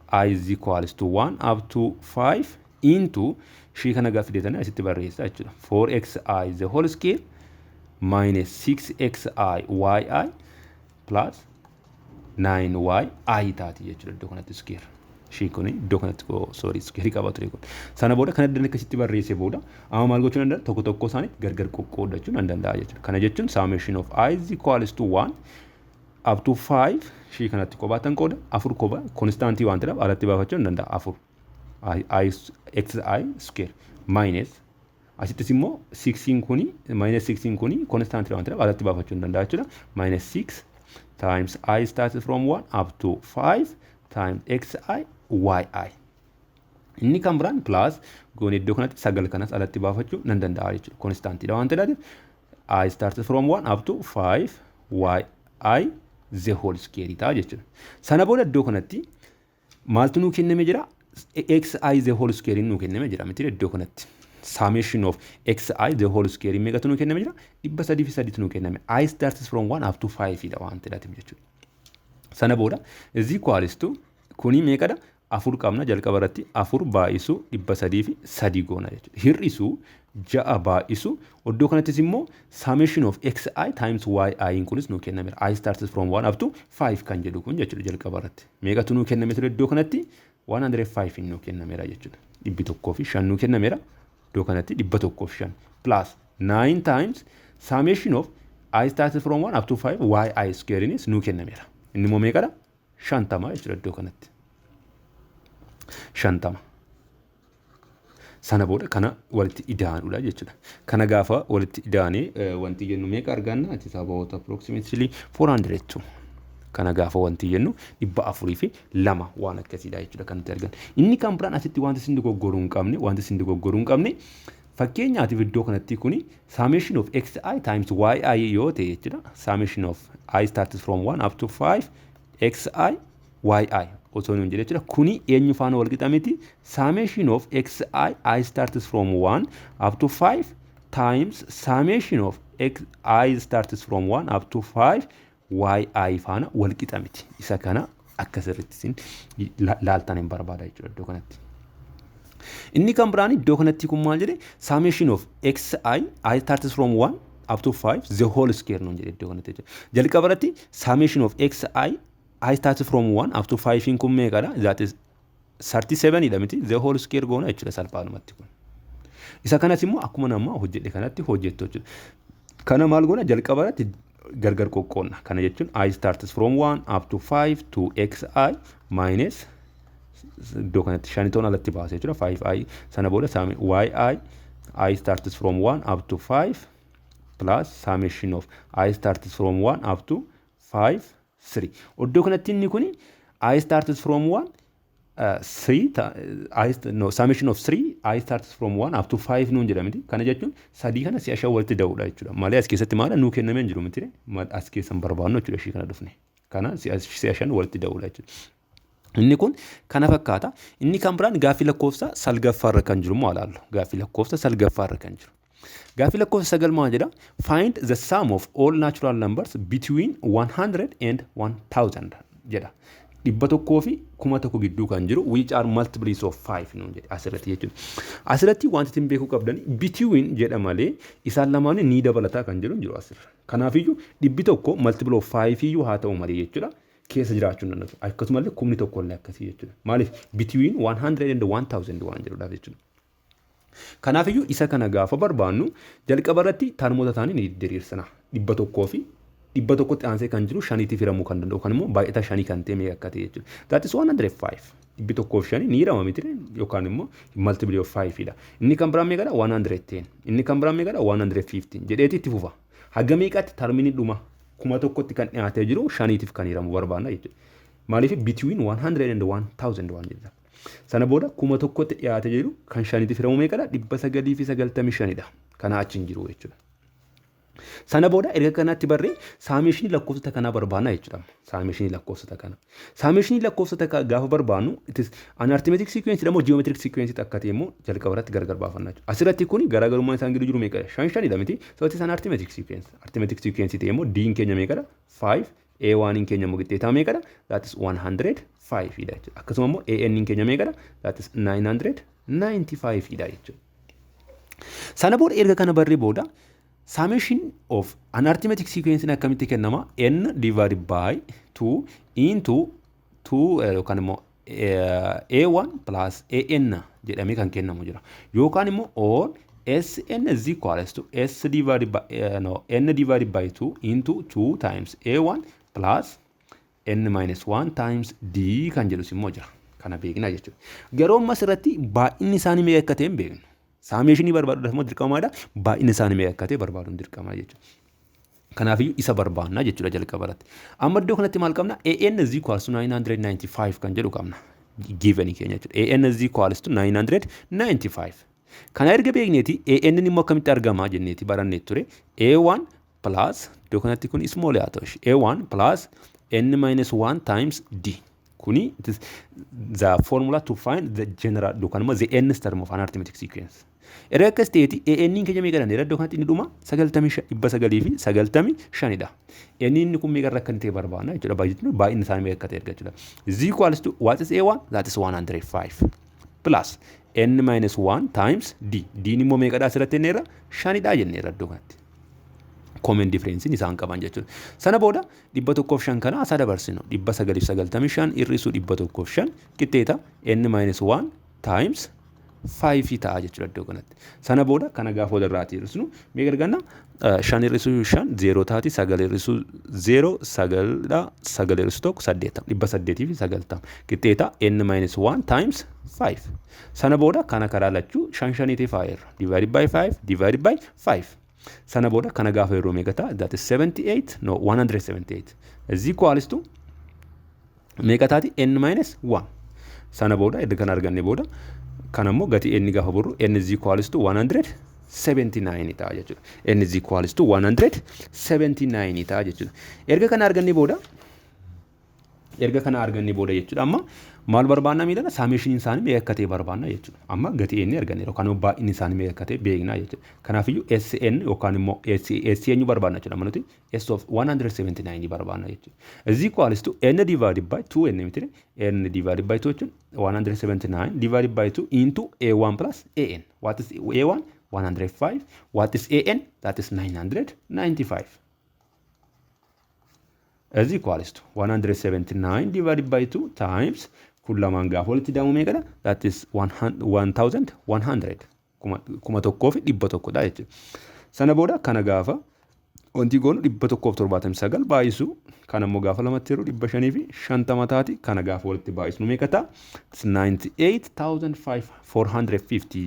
I is equals to 1 up to 5 into ishii kana gaafa fideetanii asitti barreessa jechuudha. 4xi the whole square minus 6xi yi plus 9y i taati jechuudha iddoo kanatti square. Ishii kun iddoo kanatti, sorry, square qaba ture kun. Sana booda kana addan akkasitti barreesse booda amma maal gochuu danda'a? Tokko tokko isaanii gargar qoqqoodachuu nan danda'a jechuudha. Kana jechuun summation of i is equals to 1 up to 5, ishii kanatti kophaatan qooda afur kopha constantii waan ta'eef alatti baafachuu nan danda'a, afur i x i square minus asittis immoo 6 kuni minus 6 kuni constantii waan ta'eef alatti baafachuu nan danda'a jechuudha. Minus 6 times i starts from 1 up to 5 times xi yi. Inni kan biraan plus goone iddoo kanatti sagal kanas alatti baafachuu nan danda'a jechuudha. Constantiidha waan ta'eef i starts from 1 up to 5 yi the whole square ta'a jechuudha. Sana booda iddoo kanatti maaltu nuu kenname jira? Xi the whole square nuu kenname jira miti iddoo kanatti? Summation of xi the whole square meeqatu nuu kenname jira? 303tu nuu kenname. I starts from 1 up to 5 dha waan ta'eef jechuudha. Sana booda is equals to kuni meeqadha? Afur qabna jalqaba irratti, afur baay'isu 303 goona jechuudha. Hir'isu ja'a baay'isu iddoo kanattis immoo summation of xi times yi kunis nuu kennameera. I starts from 1 up to 5 kan jedhu kun jechuudha jalqaba irratti. Meeqatu nuu kenname ture iddoo kanatti? 105 nuu kennameera jechuudha. 105 nuu kennameera. Iddoo kanatti 105 plus 9 times summation of i starts from 1 up to 5 yi square nuu kennameera. Inni immoo meeqadha? 50 jechuudha iddoo kanatti. 50. Sana booda kana walitti ida'anuudha jechuudha. Kana gaafa walitti ida'anee wanti jennu meeqa arganna? It is about approximately 402. Kana gaafa wanti jennu 402 waan akkasiidha jechuudha kan nuti argannu. Inni kan biraan asitti wanti isin dogoggoruu hin qabne, fakkeenyaatiif iddoo kanatti kuni summation of xi times yi yoo ta'e jechuudha. Summation of i starts from 1 up to 5 xi yi osoo nuun jedhe jechuudha. Kuni eenyu faana wal qixa miti? Summation of xi i starts from 1 up to 5 times summation of x i starts from 1 up to 5 yi faana wal qixa miti. Isa kana akka sirriitti isin laaltan hin barbaada jechuudha iddoo kanatti. Inni kan biraan iddoo kanatti kun maal jedhe? Summation of xi i starts from 1 up to 5 the whole square nuun jedhe iddoo kanatti jechuudha. Jalqaba irratti summation of xi i starts from 1 up to 5 kun meeqadha? That is 37 dha miti? The whole square goona jechuudha salphaadhumatti kun. Isa kanas immoo akkuma nama hojjedhe kanatti hojjettu jechuudha. Kana maal goona? Jalqaba irratti Gargar qoqqoodna. Kana jechuun i starts from 1 up to 5 to xi minus, iddoo kanatti shanitoon alatti baasee jechuudha, 5i. Sana booda yi, i starts from 1 up to 5, plus summation of i starts from 1 up to 5 3. Iddoo kanatti inni kuni i starts from 1 3 I, no, summation of 3 i starts from 1 up to 5 nuun jedha miti? Kana jechuun sadii kana si'a shan walitti da'uudha jechuudha malee as keessatti maala nuu kennamee hin jiru miti? As keessan barbaannu jechuudha. Ishii kana dhufne kana si'a shan walitti da'uudha jechuudha. Inni kun kana fakkaata. Inni kan biraan gaaffii lakkoofsa salgaffaarra kan jiru moo ilaallu. Gaaffii lakkoofsa salgaffaarra kan jiru. Gaaffii lakkoofsa sagal maal jedha? "Find the sum of all natural numbers between 100 and 1000" jedha. 100 fi 1000 gidduu kan jiru, "which are multiples of 5" nuun jedhe asirratti jechuudha. Asirratti wanti ittiin beekuu qabdan, between jedha malee isaan lamaan ni dabalataa kan jedhu hin jiru asirra. Kanaafiyyuu 100 multiple of 5 iyyuu haa ta'u malee jechuudha, keessa jiraachuu hin danda'u. Akkasumallee 1000 illee akkasii jechuudha. Maaliif? Between 100 and 1000 waan jedhudhaaf jechuudha. Kanaafiyyuu isa kana gaafa barbaannu, jalqaba irratti termoota isaanii ni diriirsina. 100 fi 100tti aansee kan jiru shaniitiif hiramuu kan danda'u kan immoo baay'ata shanii kan ta'e meeqa akka ta'e jechuudha. That is 105. 105 ni hirama miti? Yookaan immoo multiple of 5 dha. Inni kan biraan meeqadha? 110. Inni kan biraan meeqadha? 115 jedheeti itti fufa. Haga meeqatti termiin dhuma 1000tti kan dhiyaatee jiru shaniitiif kan hiramu barbaanna jechuudha. Maaliif? Between 100 and 1000 waan jedha. Sana booda 1000tti dhiyaatee jiru kan shaniitiif hiramu meeqadha? 995dha. Kanaa achi hin jiru jechuudha. Sana booda erga kanatti barree summationii lakkoofsota kanaa barbaanna jechuudha. Summationii lakkoofsota kana. Summationii lakkoofsota gaafa barbaannu, it is an arithmetic sequence dha moo geometric sequence akka ta'e immoo jalqaba irratti gargar baafanna jechuudha. Asirratti kuni garaagarummaan isaan gidduu jiru meeqadha? Shan shanidha miti? So it is an arithmetic sequence. Arithmetic sequence ta'e immoo d keenya meeqadha? 5. A1 keenya immoo qixxeetaa meeqadha? That is 105 dha jechuudha. Akkasuma immoo AN keenya meeqadha? That is 995 dha jechuudha. Sana booda erga kana barree booda, summation of an arithmetic sequence akkamitti kennama? N divided by 2 into 2 yookaan immoo A1 plus AN jedhamee kan kennamu jira. Yookaan immoo or Sn is equals to S divided by no, N divided by 2 into 2 times A1 plus N minus 1 times D kan jedhus immoo jira. Kana beekna jechuudha. Garuu ammas irratti baay'inni isaanii meeqa akka ta'e hin beeknu. Summationii barbaaduudhaaf immoo dirqamaadha. Baay'inni isaanii meeqa akka ta'e barbaaduun dirqama jechuudha. Kanaafiyyuu isa barbaanna jechuudha jalqaba irratti. Amma iddoo kanatti maal qabna? AN is equals to 995 kan jedhu qabna. Given keenya jechuudha. AN is equals to 995. Kana erga beekneeti, AN immoo akkamitti argama jenneeti barannee ture. A1 plus, iddoo kanatti kun small haa ta'u, A1 plus N minus 1 times D. Kuni it is the formula to find the general yookaan immoo the nth term of an arithmetic sequence. Erga akkas ta'eeti, AN keenya meeqa dha? Iddoo kanatti inni dhuma 995dha. N inni kun meeqa irra akka inni ta'e barbaanna jechuudha. Baay'inni baay'inni isaanii meeqa akka ta'e argachuudha. Is equals to, what is A1? That is 105 plus N minus 1 times D. D immoo meeqadha asirratti jenneerra? Shanidha jenneerra iddoo kanatti. Common difference isaan qaban jechuudha. Sana booda 105 kana asaa dabarsinu. 995 hir'isuu 105 qixxeeta N minus 1 times 5 ta'a jechuudha iddoo kanatti. Sana booda kana gaafa walirraati hir'isnu meeqa arganna? Shan hir'isuu shan zeeroo taati, sagal hir'isuu zeeroo sagaldha, sagal hir'isuu tokko saddeettama, 890 qixxeeta n minus 1 times 5. Sana booda kana karaa lachuu shan shaniitiif haa irra, divided by 5 divided by 5. Sana booda kana gaafa yeroo meeqa ta'a? That is 78, no, 178 is equals to meeqa taati? N minus 1. Sana booda erga kana arganne booda, kana immoo gatii n gaafa borru, n is equals to 179 ta'a jechuudha. N is equals to 179 ta'a jechuudha. Erga kana arganne booda jechuudha, amma maal barbaanna miidhana? Summationiin isaanii meeqa akka ta'e barbaanna jechuudha. Amma gatii n arganne yookaan immoo baay'inni isaanii meeqa akka ta'e beekna jechuudha. Kanaafiyyuu SN yookaan immoo S eenyu barbaanna jechuudha. Amma nuti S of 179 barbaanna jechuudha. Is equals to N divided by 2 n miti? N divided by 2 jechuun 179 divided by 2 into A1 plus AN. What is A1? 105. What is AN? That is 995. Is equals to 179 divided by 2 times, kun lamaan gaafa walitti dabamu meeqadha? That is 1100, 1100dha jechuudha. Sana booda kana gaafa Wanti goonu 179 baay'isu kan ammoo gaafa lamatti yeroo 550 taati. Kana gaafa walitti baay'isnu meeqa ta'a? 98,450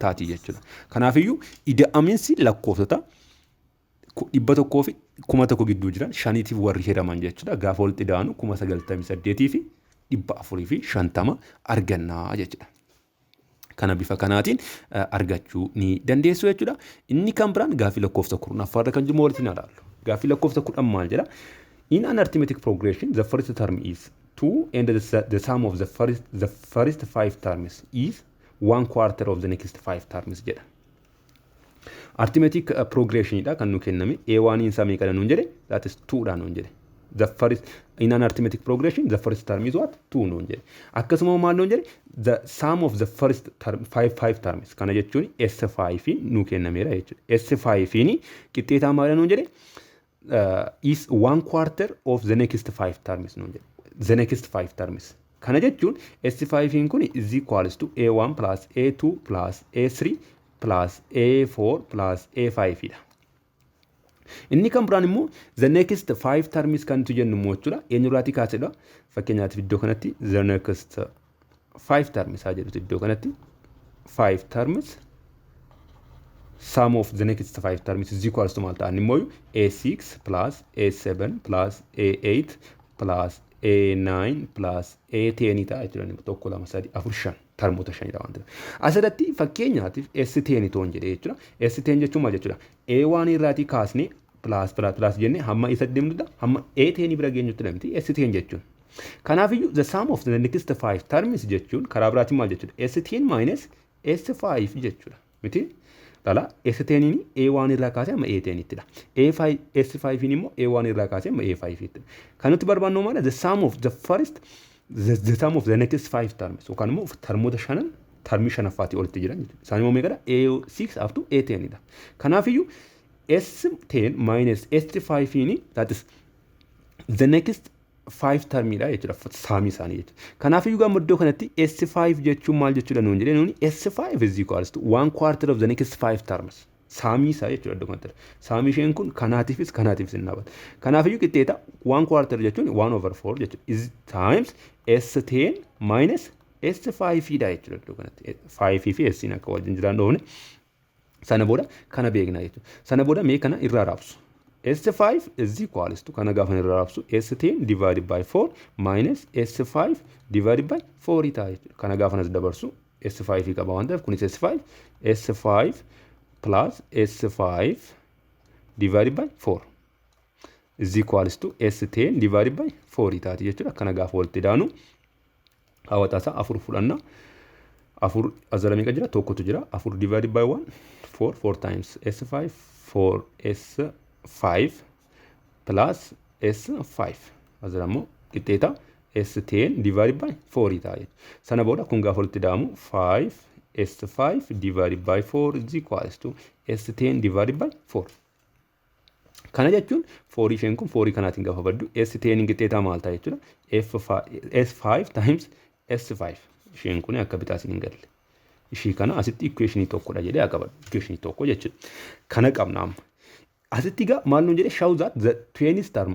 taati jechuudha. Kanaafiyyuu ida'amiinsi lakkoofsota 100 fi 1000 gidduu jiran shaniitiif warri hiraman jechuudha. Gaafa walitti ida'anu 98,450 argannaa jechuudha. Kana bifa kanaatiin argachuu ni dandeessu jechuudha. Inni kan biraan gaaffii lakkoofsa 10ffaarra kan jiru walitti ilaallu. Gaaffii lakkoofsa 10 maal jedha? In an arithmetic progression, the first term is 2 and the sum of the first five terms is one quarter of the next five terms jedha. Arithmetic progression dha kan nu kenname. A1 isaa meeqadha nuun jedhe? That is 2 dha nuun jedhe. The first in an arithmetic progression, the first term is what? 2 nuun jedhe. Akkasuma maal nuun jedhe? The sum of the first term five terms, kana jechuun S5 nu kennameera jechuudha. S5 qixxeetaa maal nuun jedhe? Is one quarter of the next five terms nuun jedhe. The next five terms. Kana jechuun S5 kun is equals to A1 plus A2 plus A3 plus A4 plus A5 dha. Inni kan biraan immoo the next five terms kan nuti jennu immoo jechuudha. Eenyurraatii kaasedha? Fakkeenyaatiif iddoo kanatti the next five terms haa jedhutu, iddoo kanatti five terms, sum of the next five terms is equals to maal ta'an immoo? A6 plus A7 plus A8 plus A9 plus A10 ta'a jechuudha. Tokko, lama, sadi, afur, shan, termoota shanidha waan ta'eef. Asirratti fakkeenyaatiif S10 toon jedhee jechuudha. S10 jechuun maal jechuudha? A1 irraatii kaasnee plus plus plus jennee hamma isa deemnudha, hamma A10 bira geenyutti miti S10 jechuun. Kanaafiyyuu the sum of the next five terms jechuun karaa biraatiin maal jechuudha? S10 minus S5 jechuudha. Miti? Lala, S10 A1 irraa kaasee hamma A10 ittidha. A5 S5 immoo A1 irraa kaasee hamma A5 ittidha. Kan nuti barbaannu maal? The sum of the next five terms yookaan immoo termoota shanan termii shanaffaatii olitti jiran jechuudha. Isaan immoo meeqadha? A6 up to A10 dha. Kanaafiyyuu S10 minus S5, that is the next five termiidha jechuudha, sumii isaanii jechuudha. Kanaafiyyuu gama iddoo kanatti S5 jechuun maal jechuudha nuun jedhee nuuni? S5 is equals to one quarter of the next five terms. Sumii isaa jechuudha iddoo kanatti. Sumii isheen kun kanaatiifis kanaatiifis hin dhaabatu. Kanaafiyyuu qixxeeta one quarter jechuun one over four jechuudha. Is times S10 minus S5 dha jechuudha iddoo kanatti. 5 fi S akka wajjin jiraan dhoofne sana booda kana beekna jechuudha. Sana booda mee kana irraa raabsu. S5 is equals to, kana gaafa irraa raabsu, S10 divided by 4 minus S5 divided by 4 ta'a jechuudha. Kana gaafa as dabarsu S5 qaba waan ta'eef kunis S5, S5 plus S5 divided by 4 is equals to S10 divided by 4 taati jechuudha. Kana gaafa walitti daanu hawwataa isaa afur fudhanna. Afur as jala meeqa jira? Tokkotu jira. Afur divided by 1, 4, 4 times S5, 4 S5 plus S5 as jala immoo qixxeeta S10 divided by 4 ta'a jechuudha. Sana booda kun gaafa walitti daamu 5 S5 divided by 4 is equals to S10 divided by 4. Kana jechuun 4 isheen kun 4 kanaatiin gaafa baddu S10 qixxeetaa maal ta'a jechuudha? F5, S5 times S5. Isheen kun akka bitaa isin hin galle. Ishii kana asitti equationii tokkodha jedhee akka qabadhu. Equationii tokko jechuudha. Kana qabna amma. Asitti egaa maal nuun jedhee? Show that the 20th term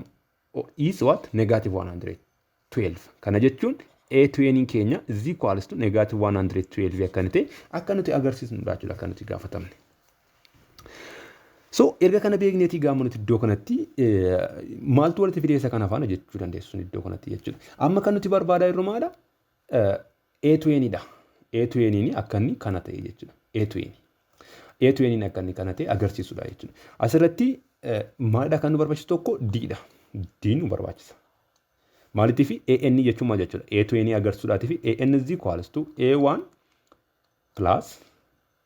is what? Negative 112. Kana jechuun A20 keenya is equals to negative 112 akka inni ta'e akka nuti agarsiisnudha jechuudha akka nuti gaafatamne. So erga kana beekneetii gaafa nuti iddoo kanatti maaltu walitti fidee isa kana faana jechuu dandeessu iddoo kanatti jechuudha. Amma kan nuti barbaadaa jirru maadha? A20 dha. A20 akka inni kana ta'e jechuudha. A20. A20 akka inni kana ta'e agarsiisudha jechuudha. Asirratti maalidha kan nu barbaachisu? Tokko D dha. D nu barbaachisa. Maaliitiif? AN jechuun maal jechuudha? A20 agarsiisuudhaatiif AN is equals to A1 plus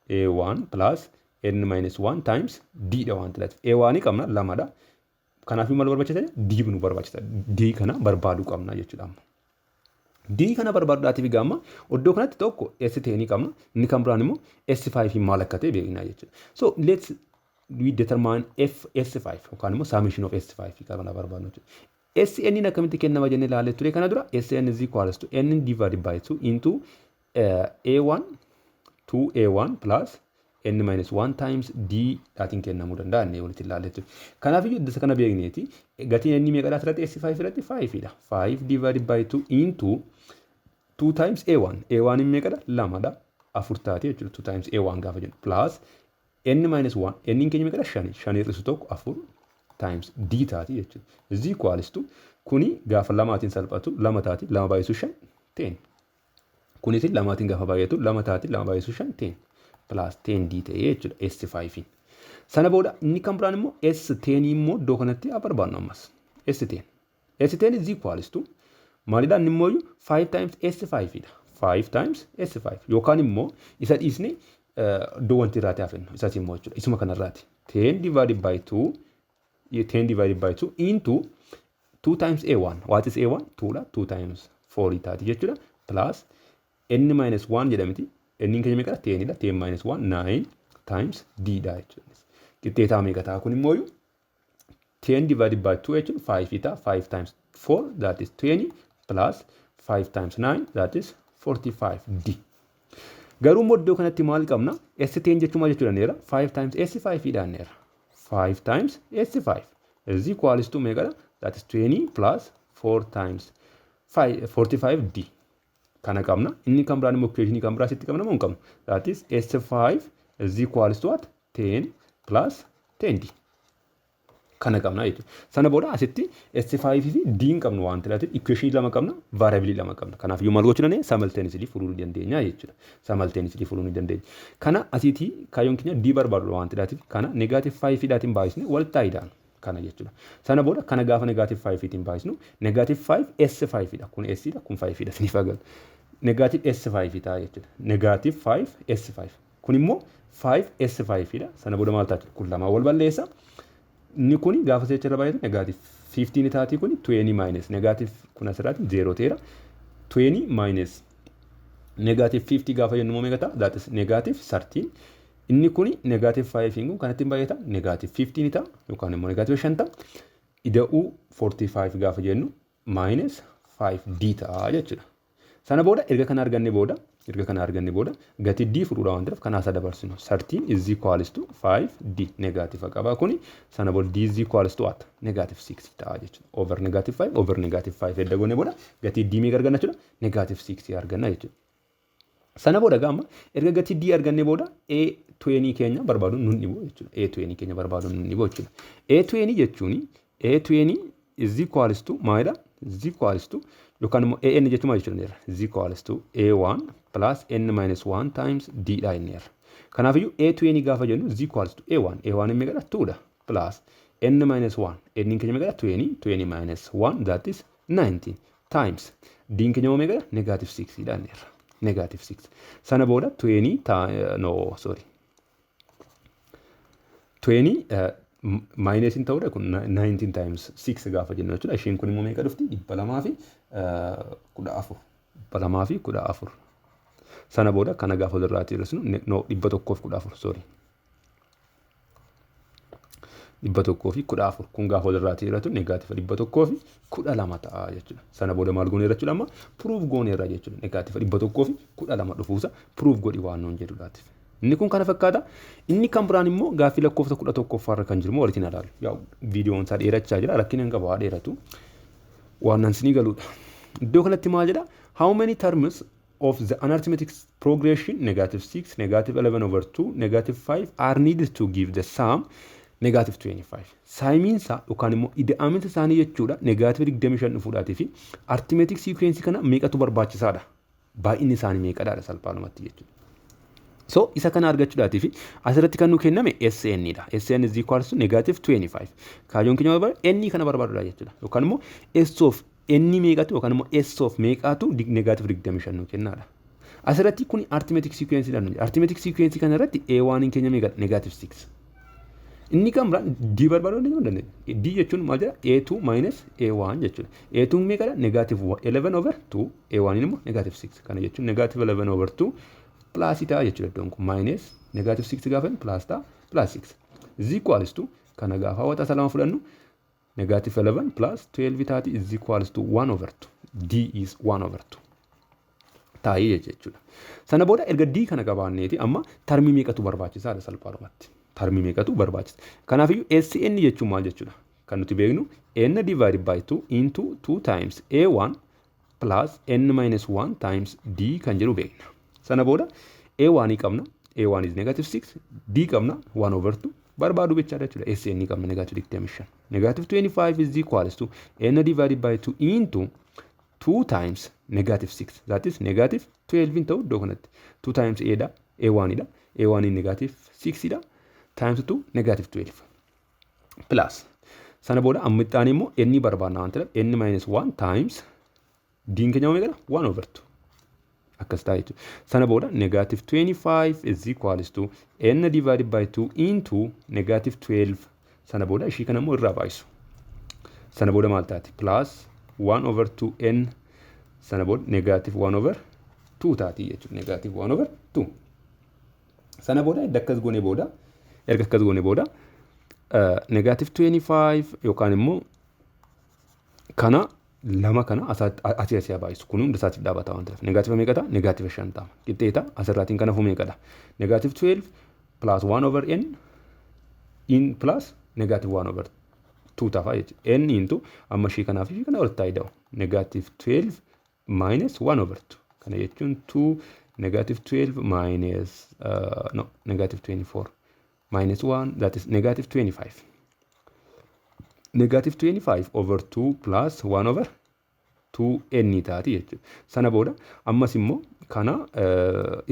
A1 plus N minus 1 times D dha waan ta'eef. A1 qabna, lamadha. Kanaafuu maal barbaachisa? D nu barbaachisa. D kana barbaaduu qabna jechuudha amma. D kana barbaaduudhaatiif gaama iddoo kanatti tokko S10 qabna, inni kan biraan immoo S5 maal akka ta'e beekna jechuudha. So let's we determine F S5 yookaan immoo summation of S5 kana barbaadnu jechuudha. SN akkamitti kennama jennee ilaalee ture kana dura? SN is equals to N divided by 2 into A1 2A1 plus N minus 1 times d dhaatiin kennamuu danda'a inni walitti ilaalle jechuudha. Kanaaf iyyuu isa kana beekneeti, gatiin inni meeqadha asirratti? S5 irratti 5 dha. 5 divided by 2 into 2 times a1. A1 inni meeqadha? Lamadha. Afur taati jechuudha. 2 times a1 gaafa jennu plus n minus 1, n keenya meeqadha? Shani. Shan hir'isu tokko afur times d taati jechuudha. Is equals to, kuni gaafa lamaatiin salphatu lama taati, lama baay'isu shan 10. Kunis lamaatiin gaafa baay'atu lama taati, lama baay'isu shan 10 plus 10 d ta'ee jechuudha S5. Sana booda inni kan biraan immoo S10 immoo iddoo kanatti haa barbaannu ammas. S10. S10 is equals to maalidha? Inni immoo 5 times S5 dha. 5 times S5 yookaan immoo isa dhiisne iddoo wanti irraati hafennu isas immoo jechuudha. Isuma kanarraati. 10 divided by 2, 10 divided by 2 into 2 times A1. What is A1? 2 dha. 2 times 4 taati jechuudha. Plus n minus 1 jedhamti. N keenya meeqadha? 10 dha. 10 minus 1 9 times d dha jechuudha. Qixxeetaa meeqa ta'a kun immoo? 10 divided by 2 jechuun 5 ta'a. 5 times 4, that is 20, plus 5 times 9, that is 45 d. Garuu immoo iddoo kanatti maal qabna? S10 jechuun maal jechuudha neera? 5 times S5 dhaan neera. 5 times S5 is equals to meeqadha? That is 20 plus 4 times 5, 45 d. Kana qabna. Inni kan biraan immoo equation kan biraa sitti qabna moo hin qabnu? That is S5 is equals to what? 10 plus 10d. Kana qabna jechuudha. Sana booda asitti S5 fi D hin qabnu waan ta'eef, equation lama qabna, variable lama qabna. Kanaaf iyyuu maal gochuu dandeenya? Simultaneously furuu ni dandeenya jechuudha. Simultaneously furuu ni dandeenya. Kana asiitii kaayyoon keenya D barbaadu waan ta'eef, kana negative 5 dhaatiin baay'isne walitti taa'idhaan kana jechuudha. Sana booda kana gaafa negative 5 tiin baay'isnu negative 5 S5 dha. Kun S dha, kun 5 dha siniif agalu. Negative S5 ta'a jechuudha. Negative 5 S5. Kun immoo 5 S5 dha. Sana booda maal ta'a? Kun lamaan wal balleessa. Inni kun gaafa secha irra baay'atu negative 15 taati. Kun 20 minus negative kun asirraatti 0 ta'eera. 20 minus negative 50 gaafa jennu immoo meeqa ta'a? That is negative 13. Inni kun negative 5 kun kanatti baay'ata, negative 15 ta'a yookaan immoo negative 5 ta'a. Ida'uu 45 gaafa jennu minus 5d ta'a jechuudha. Sana booda erga kana arganne booda gatii d furuudha waan ta'eef kanaa isa dabarsinu. 13 is equals to 5d, negative qaba kuni. Sana booda d is equals to what? Negative 6 ta'a jechuudha. Over negative 5 over negative 5 edda goone booda gatii d meeqa arganna jechuudha? Negative 6 arganna jechuudha. Sana booda gaama erga gatii d arganne booda A20 keenya barbaaduun nun dhibu jechuudha. A20 keenya barbaaduun nun dhibu jechuudha. A20 jechuun A20 is equals to maalidha? Is equals to yookaan immoo AN jechuun maal jechuudha? Is equals to A1 plus N minus 1 times D dha inni irra. Kanaafiyyuu A20 gaafa jennu is equals to A1. A1 meeqadha? 2 dha. Plus N minus 1. N keenya meeqadha? 20. 20 minus 1, that is 19, times D keenya immoo meeqadha? Negative 6 dha inni irra. Negative 6. Sana booda 20, no, sorry. 20 minus hin ta'uudha kun, 19 times 6 gaafa jennu jechuudha. Isheen kun immoo meeqa dhufti? 214. 214. Sana booda kana gaafa walirraatti hir'isnu, no, 114, sorry. 114 kun gaafa walirraatti hir'atu negative 112 ta'a jechuudha. Sana booda maal gooneerra jechuudha? Amma proof gooneerra jechuudha. Negative 112 dhufuusa proof godhi waan nuun jedhudhaatiif. Inni kun kana fakkaata. Inni kan biraan immoo gaaffii lakkoofsa 11ffaarra kan jiru immoo walitti ilaalu. Yaa, viidiyoon isaa dheerachaa jira, rakkina hin qabu haa dheeratu. Waan nan sinii galuudha. Iddoo kanatti maal jedha? How many terms of the arithmetic progression negative 6, negative 11 over 2, negative 5 are needed to give the sum negative 25? Sumiin isaa yookaan immoo ida'aminsa isaanii jechuudha negative 25 dhufuudhaatii fi arithmetic sequence kana meeqatu barbaachisaadha? Baay'inni isaanii meeqadha salphaadhumatti jechuudha. So isa kana argachuudhaatii fi asirratti kan nu kenname SN dha. SN is equals to negative 25. Kaayyoon keenya barbaadu N kana barbaadudha jechuudha. Yookaan immoo S of N meeqatu yookaan immoo S of meeqatu negative 25 nu kennaadha. Asirratti kun arithmetic sequence dha. Arithmetic sequence kana irratti A1 keenya meeqadha? Negative 6. Inni kan biraan D barbaaduu dandeenya. D jechuun maal jedha? A2 minus A1 jechuudha. A2 meeqadha? Negative 11 over 2. A1 immoo negative 6. Kana jechuun negative 11 over 2 plus ta'a jechuudha iddoon kun. Minus negative 6 gaafa plus ta'a, plus 6. Is equals to, kana gaafa hawwata lama fudhannu negative 11 plus 12 taati, is equals to 1 over 2. D is 1 over 2. Taa'ee jechuudha. Sana booda erga D kana qabaanneeti amma termii meeqatu barbaachisaadha salphaadhumatti. Termii meeqatu barbaachisa? Kanaafiyyuu SN jechuun maal jechuudha? Kan nuti beeknu N divided by 2 into 2 times A1 plus N minus 1 times D kan jedhu beekna. Sana booda A1 qabna. A1 is negative 6. D qabna 1 over 2. Barbaadu jechaadha jechuudha. SN qabna negative 25. Negative 25 is equals to N divided by 2 into 2 times negative 6. That is negative 12 in ta'u iddoo kanatti. 2 times A dha. A1 dha. A1 in negative 6 dha. Times 2 negative 12. Plus. Sana booda amma itti aanee immoo N barbaadna waan ta'eef N minus 1 times D keenya meeqadha? 1 over 2. Akkas ta'a jechuudha. Sana booda negative 25 is equals to N divided by 2 into negative 12. Sana booda ishii kana immoo irraa baay'isu. Sana booda maal taati? Plus 1 over 2 N, sana booda negative 1 over 2 taati jechuudha. Negative 1 over 2. Sana booda erga akkas goone booda negative 25 yookaan immoo kana lama kana asii asii baay'isu, kun hunda isaatiif dhaabata waan ta'eef negative meeqa ta'a? Negative 5 ta'a. Qixxeeta asirraatiin kanaafuu meeqadha? Negative 12 plus 1 over n in plus negative 1 over 2 ta'a jechuudha. N into amma ishii kanaaf ishii kana walitti taa'ee negative 12 minus 1 over 2. Kana jechuun 2 negative 12 minus no, negative 24 minus 1, that is negative 25. Negative 25 over 2 plus 1 over 2 n taati jechuudha. Sana booda ammas immoo kana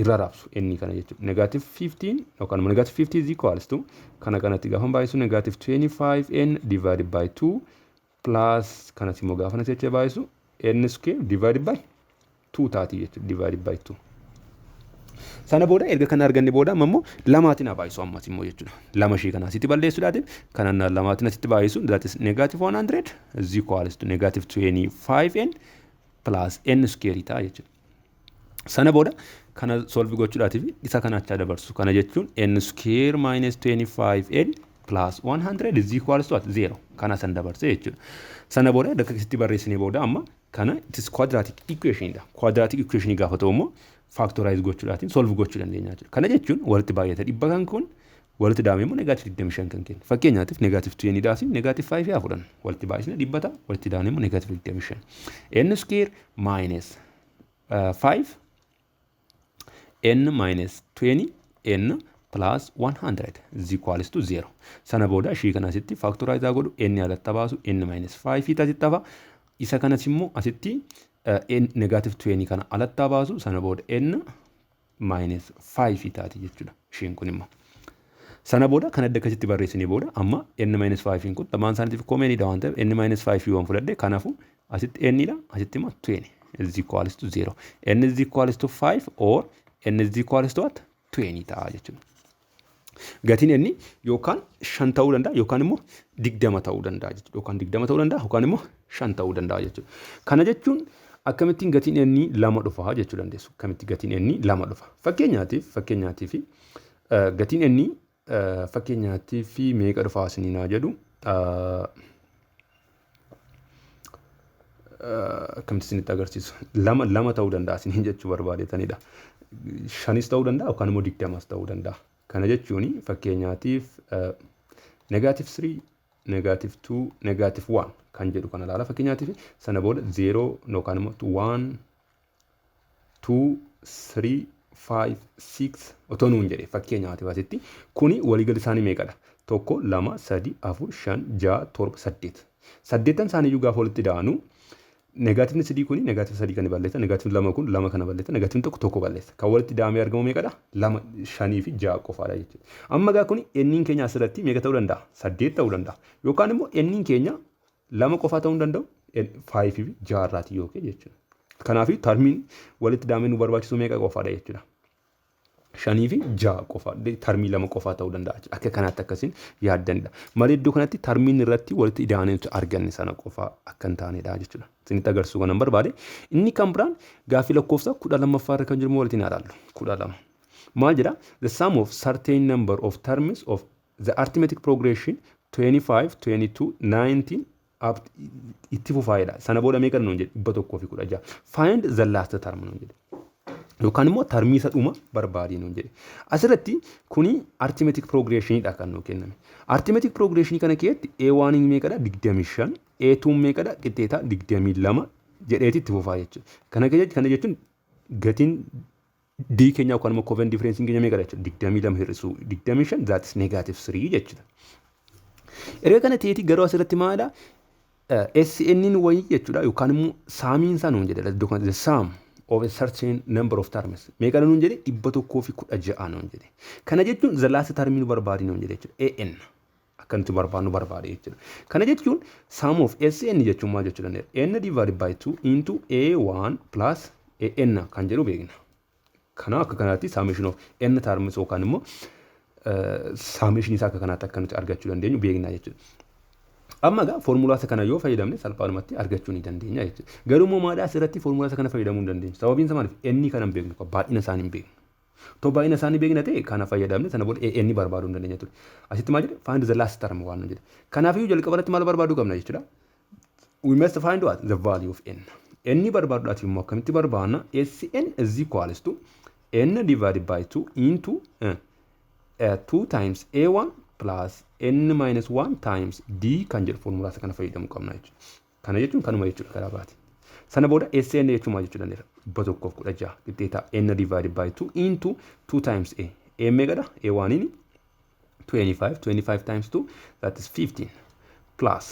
irra raabsu n kana jechuudha. Negative 15 yookaan immoo negative 50 is equals to kana kanatti gaafa baay'isu negative 25 n divided by 2 plus kanas immoo gaafa nasi jecha baay'isu n square divided by 2 taati jechuudha, divided by 2. Sana booda erga kana arganne booda amma immoo lamaatiin haa baay'isu ammas immoo jechuudha. Lama ishee kana asitti balleessuudhaatiif kanan lamaatiin asitti baay'isu, that is negative 100 is equals to negative 25n plus n square ta'a jechuudha. Sana booda kana solve gochuudhaatiif isa kana achaa dabarsu. Kana jechuun n square minus 25n plus 100 is equals to what? 0. Kana san dabarse jechuudha. Sana booda erga akkasitti barreessinee booda amma kana it is quadratic equation dha. Quadratic equation gaafa ta'u immoo factorize gochuudhaatiin solve gochuu dandeenya jechuudha. Kana jechuun walitti baay'ata 100 kan kun walitti daamee immoo negative 25 kan kennu. Fakkeenyaatiif negative 20 daasiin negative 5 haa fudhannu. Walitti baay'isne 100 ta'a, walitti daamee immoo negative 25. N square minus 5 n minus 20 n plus 100 is equals to 0. Sana booda ishii kana asitti factorize godhu, n alatti baasu, n minus 5 asitti hafa. Isa kanas immoo asitti n negative 20 kana alatti baasu, sana booda n minus 5 taati jechuudha ishiin kun immoo. Sana booda kan adda akkasitti barreessinee booda amma n minus 5 kun lamaan isaaniitiif commonidha waan ta'eef n minus 5 waan fudhadhe, kanaafuu asitti n dha, asitti immoo 20 is equals to 0. N is equals to 5 or n is equals to what? 20 ta'a jechuudha. Gatiin inni yookaan 5 ta'uu danda'a yookaan immoo 20 ta'uu danda'a jechuudha. Yookaan 20 ta'uu danda'a yookaan immoo 5 ta'uu danda'a jechuudha. Kana jechuun akkamittiin gatiin inni 2 dhufa jechuu dandeessu. Akkamitti gatiin inni 2 dhufa? Fakkeenyaatiif gatiin inni fakkeenyaatiif meeqa dhufa isiniin haa jedhu, akkamitti isinitti agarsiisu, 2 2 ta'uu danda'a isiniin jechuu barbaadetanidha. Shanis ta'uu danda'a yookaan immoo 20s ta'uu danda'a. Kana jechuun fakkeenyaatiif negative 3, negative 2, negative 1 kan jedhu kana ilaala fakkeenyaatiif. Sana booda 0 yookaan immoo 1, 2, 3, 5, 6 otoo nuun jedhe fakkeenyaatiif asitti kuni waliigalli isaanii meeqadha? Tokko, lama, sadi, afur, shan, ja'a, torba, saddeet. Saddeettan isaaniiyyuu gaafa walitti da'anu negativeni 3 kuni negative 3 kan balleessa, negativeni 2 kun 2 kana balleessa, negativeni 1 1 balleessa. Kan walitti da'amee argamu meeqadha? 2, 5 fi 6 qofaadha jechuudha. Amma gaa kuni n'n keenya asirratti meeqa ta'uu danda'a? Saddeet ta'uu danda'a. Yookaan immoo n'n keenya 2 qofaa ta'uu hin danda'u, 5 fi 6 irraati yookiin jechuudha. Kanaafii termiin walitti da'amee nu barbaachisu meeqa qofaadha jechuudha? 5 fi 6 qofa, termii 2 qofaa ta'uu danda'a. Akka kanaatti akkasiin yaaddanidha. Malee iddoo kanatti termiin irratti walitti ida'anii nuti arganne sana qofaa akka hin taanedha jechuudha. Isinitti agarsiisuu kanan barbaade. Inni kan biraan gaaffii lakkoofsa 12ffaa irra kan jiru walitti haa ilaallu. 12. Maal jedha? The sum of certain number of terms of the arithmetic progression 25, 22, 19 up itti fufaa'edha. Sana booda meeqa nuun jedhe? 116. Find the last term nuun jedhe. Yookaan immoo termii isa dhuma barbaadii nuun jedhe. Asirratti kuni arithmetic progressionidha kan nuu kenname. Arithmetic progressionii kana keessatti A1 meeqadha? 25, A2 meeqadha? Qixxeetaa 22 jedheeti itti fufaa jechuudha. Kana jechuun gatiin D keenya yookaan immoo common difference keenya meeqadha jechuudha? 22 hir'isuu 25, that is negative 3 jechuudha. Erga kana ta'eeti garuu asirratti maalidha? SN wayii jechuudha yookaan immoo sumiin isaa nuun jedhe iddoo kanatti, the sum of a certain number of terms meeqadha nuun jedhe? 116 nuun jedhe. Kana jechuun the last term nu barbaadi nuun jedhe jechuudha. AN akka nuti barbaadnu barbaade jechuudha. Kana jechuun sum of SN jechuun maal jechuu dandeenya? N divided by 2 into A1 plus AN kan jedhu beekna. Kana akka kanaatti summation of N terms yookaan immoo summation isaa akka kanaatti akka nuti argachuu dandeenyu beekna jechuudha. Amma egaa foormulaa isa kana yoo fayyadamne salphaadhumatti argachuu ni dandeenya jechuudha. Garuu immoo maadhaa asirratti foormulaa isa kana fayyadamuu hin dandeenyu. Sababiin isaa maaliif? N kana hin beeknu, baay'ina isaanii hin beeknu. Too baay'ina isaanii beekna ta'e kana fayyadamne sana booda N barbaaduu hin dandeenya ture. Asitti maal jedhe? Find the last term waan nu jedhe. Kanaafiyyuu jalqaba irratti maal barbaaduu qabna jechuudha? We must find what? The value of N. N barbaaduudhaaf immoo akkamitti barbaadna? Sn is equals to N divided by 2 into 2 times A1 plus n minus 1 times d kan jedhu foormulaa isa kana fayyadamuu qabna jechuudha. Kana jechuun kanuma jechuudha karaa biraati. Sana booda SN jechuun maal jechuu dandeenya? 116 qixxeetaa n divided by 2 into 2 times A. A meeqadha? A 1 ini 25, 25 times 2, that is 15, plus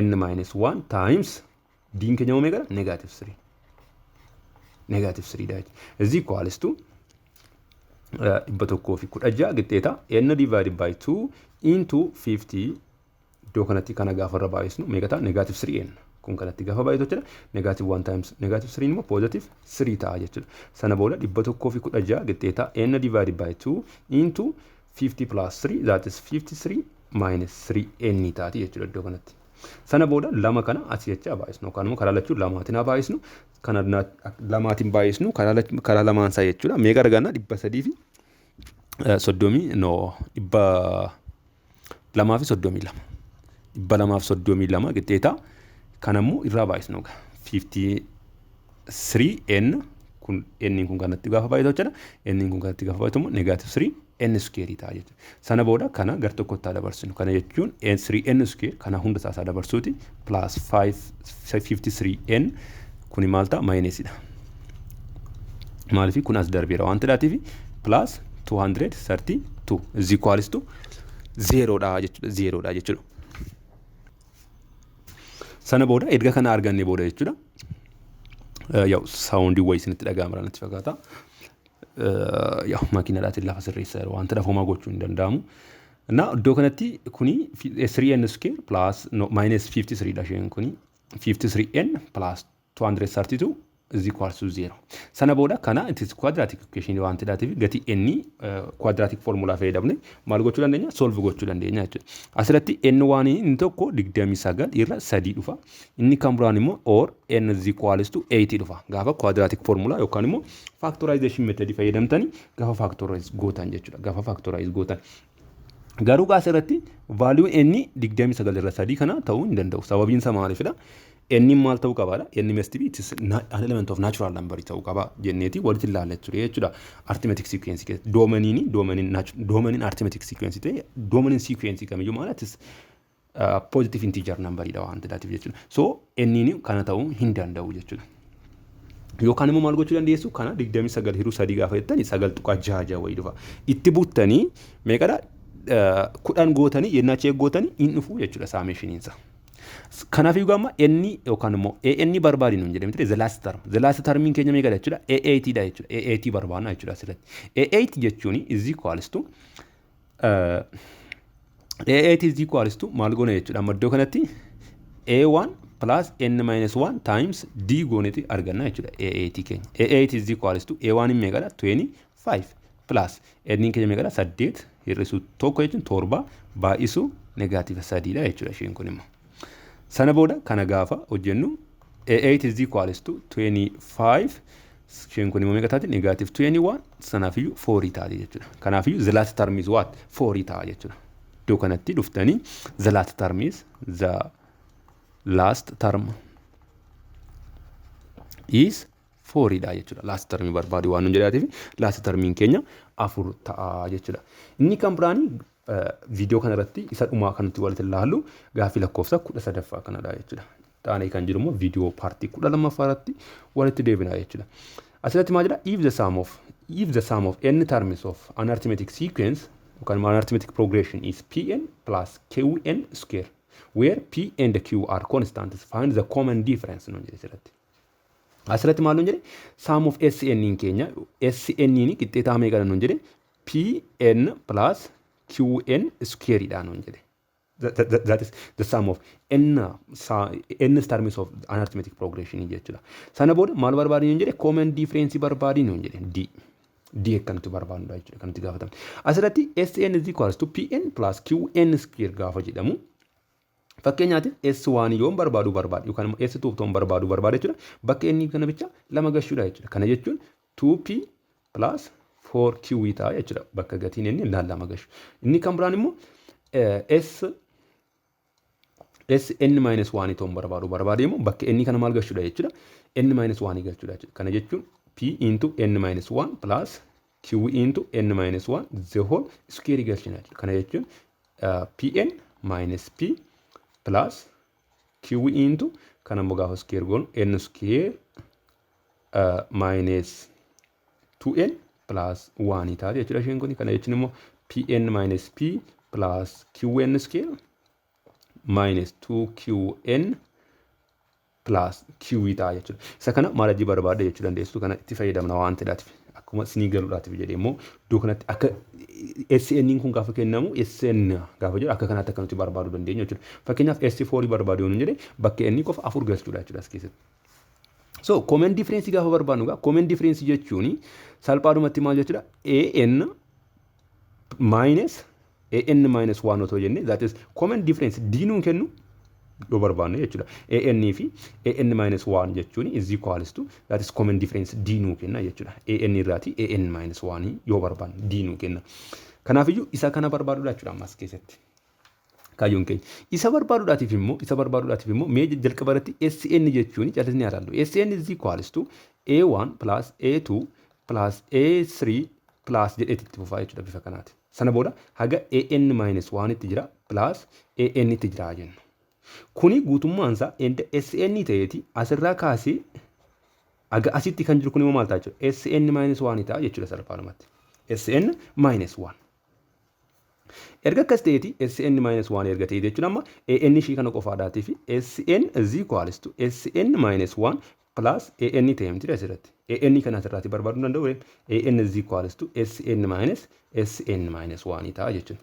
n minus 1 times d keenya meeqadha? Negative 3. Negative 3 dha jechuudha. Is equals to 116 qixxeeta n divided by 2 into 50. Iddoo kanatti kana gaafa irra baay'isnu meeqa ta'a? Negative 3n. Kun kanatti gaafa baay'atu jechuudha. Negative 1 times negative 3 immoo positive 3 ta'a jechuudha. Sana booda 116 qixxeeta n divided by 2 into 50 plus 3, that is 53 minus 3 n taati jechuudha iddoo kanatti. Sana booda lama kana asii jecha baay'isnu yookaan immoo karaa lachuu lamaatiin haa baay'isnu, kana lamaatiin baay'isnu karaa lamaan isaa jechuudha. Meeqa arganna? 330, no, 232. 232 qixxeeta kan ammoo irraa baay'isnu egaa 53 n kun, n kun kanatti gaafa baay'atu jechuudha. N kun kanatti gaafa baay'atu immoo negative 3 n square ta'a jechuudha. Sana booda kana gar tokkotti haa dabarsinu. Kana jechuun 3 n square kana hunda isaa dabarsuuti plus 5 53 n kuni maal ta'a? Minusidha. Maaliif? Kun as darbeera waan ta'eef, plus 232 is equals to zerodha jechuudha. Zerodha jechuudha. Sana booda erga kana arganne booda jechuudha. Yaa'u soundii wayii isinitti dhaga'ama natti fakkaata. Yaa'u makiinadhaatiin lafa sirreessa yeroo wanta dhafamaa gochuu hin danda'amu. Na iddoo kanatti kuni 3n square plus, no, minus 53 dha isheen kuni, 53n plus 232 is equals to 0. Sana booda kana it is quadratic equation waan ta'eef gatii n quadratic formula fayyadamne maal gochuu dandeenya? Solve gochuu dandeenya jechuudha. Asirratti n waan inni tokko 29 irra 3 dhufa. Inni kan biraan immoo or n is equals to 8 dhufa. Gaafa quadratic formula yookaan immoo factorization method fayyadamtanii gaafa factorize gootan jechuudha. Gaafa factorize gootan. Garuu asirratti value n 29 irra 3 kana ta'uu hin danda'u. Sababiin isaa maaliifidha? N maal ta'uu qabaadha? N must be it is an element of natural number ta'uu qaba jenneeti walitti ilaalla ture jechuudha. Arithmetic sequence keessatti domainiin arithmetic sequence ta'e, domainiin sequence kamiyyuu maal, it is positive integer number dha waan ta'eef jechuudha. So n kana ta'uu hin danda'u jechuudha. Yookaan immoo maal gochuu dandeessu? Kana 29 hiruu 3 gaafa jettanii 9.66 wayii dhufa. Itti buttanii meeqadha? 10 gootanii yennaa check gootanii hin dhufu jechuudha summationiinsa. Kanaaf iyyuu amma n yookaan immoo AN barbaadi nuun jedhame ture, the last term. The last termiin keenya meeqadha jechuudha? A8 dha jechuudha. A8 barbaadna jechuudha asirratti. A8 jechuun is equals to A8 is equals to maal goona jechuudha? Amma iddoo kanatti A1 plus n minus 1 times d gooneeti arganna jechuudha A8 keenya. A8 is equals to A1 meeqadha? 25 plus n keenya meeqadha? 8 hir'isuu 1 jechuun 7 baay'isu negative 3dha jechuudha isheen kun immoo. Sana booda kana gaafa hojjennu A8 is equals to 25, isheen kun immoo meeqa taati? Negative 21, sanaafiyyuu 4 taati jechuudha. Kanaafiyyuu the last term is what? 4 ta'a jechuudha. Iddoo kanatti dhuftanii the last term is Fouriidha jechuudha. Last termii barbaadu waan nun jedhaatiif last termiin keenya afur ta'a jechuudha. Inni kan biraanii viidiyoo kanarratti isa dhumaa kan nuti walitti ilaallu gaaffii lakkoofsa 13ffaa kanadha jechuudha. Taanee kan jiru immoo viidiyoo partii 12ffaa irratti walitti deebina jechuudha. Asirratti maal jedha? If the sum of n terms of an arithmetic sequence yookaan an arithmetic progression is pn plus qn square, where p and q are constants, find the common difference nuun jedhe asirratti. Asirratti maal nuun jedhe? Sum of sn keenya sn ni qixxeetaa meeqadha nuun jedhe? Pn plus qn square dha nuun jedhe. That is the sum of n terms of an arithmetic progression jechuudha. Sana booda maal barbaadi nuun jedhe? Common difference barbaadi nuun jedhe. D. D akkanatti barbaadudha jechuudha kan nuti gaafatamne. Asirratti Sn is equals to Pn plus Qn square gaafa jedhamu, fakkeenyaatiif S1 yoon barbaadu barbaade yookaan immoo S2 yoon barbaadu barbaade jechuudha. Bakka inni kana bicha lama gashuudha jechuudha. Kana jechuun 2P plus 4Q ta'a jechuudha. Bakka gatiin inni lama gashu. Inni kan biraan immoo S n minus 1 toon barbaadu barbaade immoo bakka inni kana maal gashuudha jechuudha? N minus 1 galchuudha jechuudha. Kana jechuun P into n minus 1 plus Q into n minus 1 the whole square galchina jechuudha. Kana jechuun Pn minus P plus Q into kana immoo gaafa square goonu n square minus 2n plus 1 taate jechuudha isheen kun. Kana jechuun immoo Pn minus P plus Qn square minus 2Qn plus Q ta'a jechuudha. Isa kana maal ajii barbaadde jechuu dandeessu, kana itti fayyadamna waan ta'eef, akkuma isinii galuudhaatiif jedhee immoo iddoo kanatti akka SN kun gaafa kennamu, SN gaafa jedhu akka kanaatti akka nuti barbaaduu dandeenyu jechuudha. Fakkeenyaaf S4 barbaadu yoo jedhe, bakka inni qofa afur galchuudha jechuudha as keessatti. So common difference gaafa barbaadnu gaa, common difference jechuun salphaadhumatti maal jechuudha? AN minus AN minus 1 otoo jenne, that is common difference D nuun kennu yoo barbaanne jechuudha. AN fi AN minus 1 jechuun is equals to, that is common difference D nuu kenna jechuudha. AN irraati AN minus 1 yoo barbaanne D nuu kenna. Kanaafiyyuu isa kana barbaaduudha jechuudha ammas keessatti. Kaayyoon keenya. Isa barbaaduudhaatiif immoo mee jalqaba irratti SN jechuun callisnee ilaallu. SN is equals to A1 plus A2 plus A3 plus jedheetti itti fufaa jechuudha bifa kanaati. Sana booda haga AN minus 1 itti jira plus AN itti jira jenna. Kuni guutummaan isaa enda SN ta'eeti asirraa kaasee haga asitti kan jiru kun immoo maal ta'a jechuudha? SN minus 1 ta'a jechuudha salphaadhumatti. SN minus 1. Erga akkas ta'eeti, SN minus 1 erga ta'eeti jechuun, amma AN ishii kana qofaadhaatii fi SN is equals to SN minus 1 plus AN ta'e miti asirratti. AN kana asirraatti barbaaduu danda'u. AN is equals to SN minus SN minus 1 ta'a jechuudha.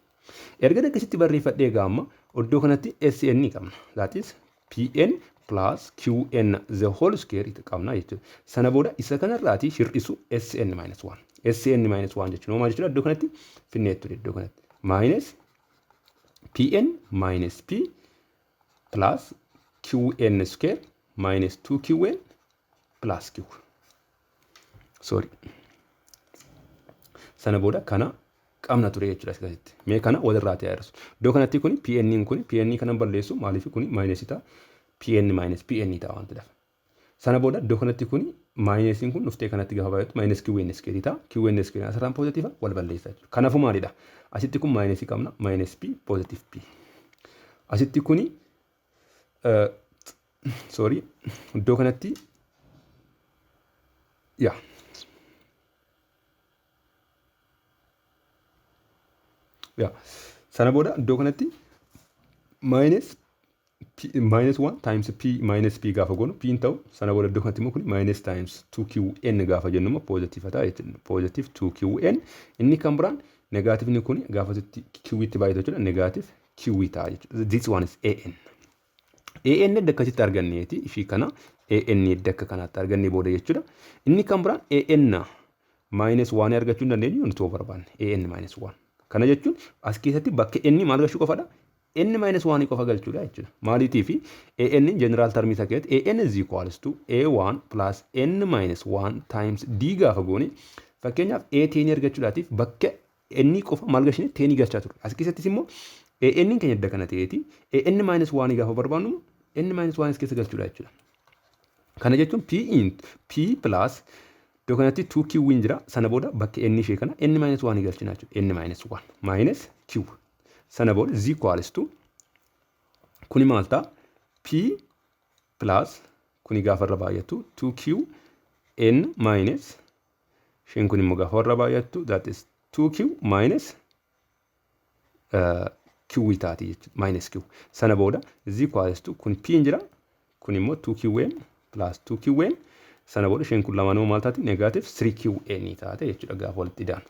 Erga akkasitti barreeffadhee egaa amma iddoo kanatti SN qabna. That is PN plus QN the whole square qabna jechuudha. Sana booda isa kanarraati hir'isu SN minus 1. SN minus 1 jechuun maal jechuudha? Iddoo kanatti finnee ture iddoo kanatti. Minus PN minus P plus QN square minus 2QN plus Q. Sorry. Sana booda kana qabna ture jechuudha asitti. Mee kana walirraa ta'e hir'isu. Iddoo kanatti kuni PN kuni PN kana balleessu, maaliif kuni minus ta'a? PN minus PN ta'a waan ta'eef. Sana booda iddoo kanatti kuni minusiin kun dhuftee kanatti gaafa baay'atu minus QN square ta'a. QN square asirraan positive wal balleessa jechuudha. Kanaafuu maalidha? Asitti kun minusii qabna, minus P positive P. Asitti kuni, sorry, iddoo kanatti yaa sana booda iddoo kanatti minus minus 1 times p minus p gaafa goonu p hin ta'u. Sana booda iddoo kanatti immoo kun minus times 2qn gaafa jennu immoo positive ta'a jechuudha. Positive 2qn. Inni kan biraan negativeni kun gaafa sitti q itti baay'atu jechuudha, negative q ta'a jechuudha. This one is an. An edda akkasitti arganneeti, ishii kana an edda akka kanaatti argannee booda jechuudha. Inni kan biraan an minus 1 argachuu hin dandeenyu nuti yoo barbaanne, an minus 1. Kana jechuun as keessatti bakka inni maal galchuu qofadha? N minus 1 qofa galchuudha jechuudha. Maaliitii fi an general termii isaa keessatti an is equals to a1 plus n minus 1 times d gaafa goone, fakkeenyaaf a tenii argachuudhaatiif bakka n qofa maal galchine? Tenii galchaa turre. As keessattis immoo an keenya edda kana ta'eeti, an minus 1 gaafa barbaannu n minus 1 as keessa galchuudha jechuudha. Kana jechuun p in p plus iddoo kanatti 2q hin jira. Sana booda bakka n ishee kana n minus 1 galchina jechuudha. N minus 1 minus q. Sana booda is equals to kuni maal ta'a? P plus kuni gaafa irra baay'atu 2q n minus, isheen kun immoo gaafa irra baay'attu, that is 2q minus q taati jechuudha, minus q. Sana booda is equals to kun p hin jira, kun immoo 2qn plus 2qn. Sana booda isheen kun lamaanuu maal taati? Negative 3qn taate jechuudha gaafa walitti idaanu.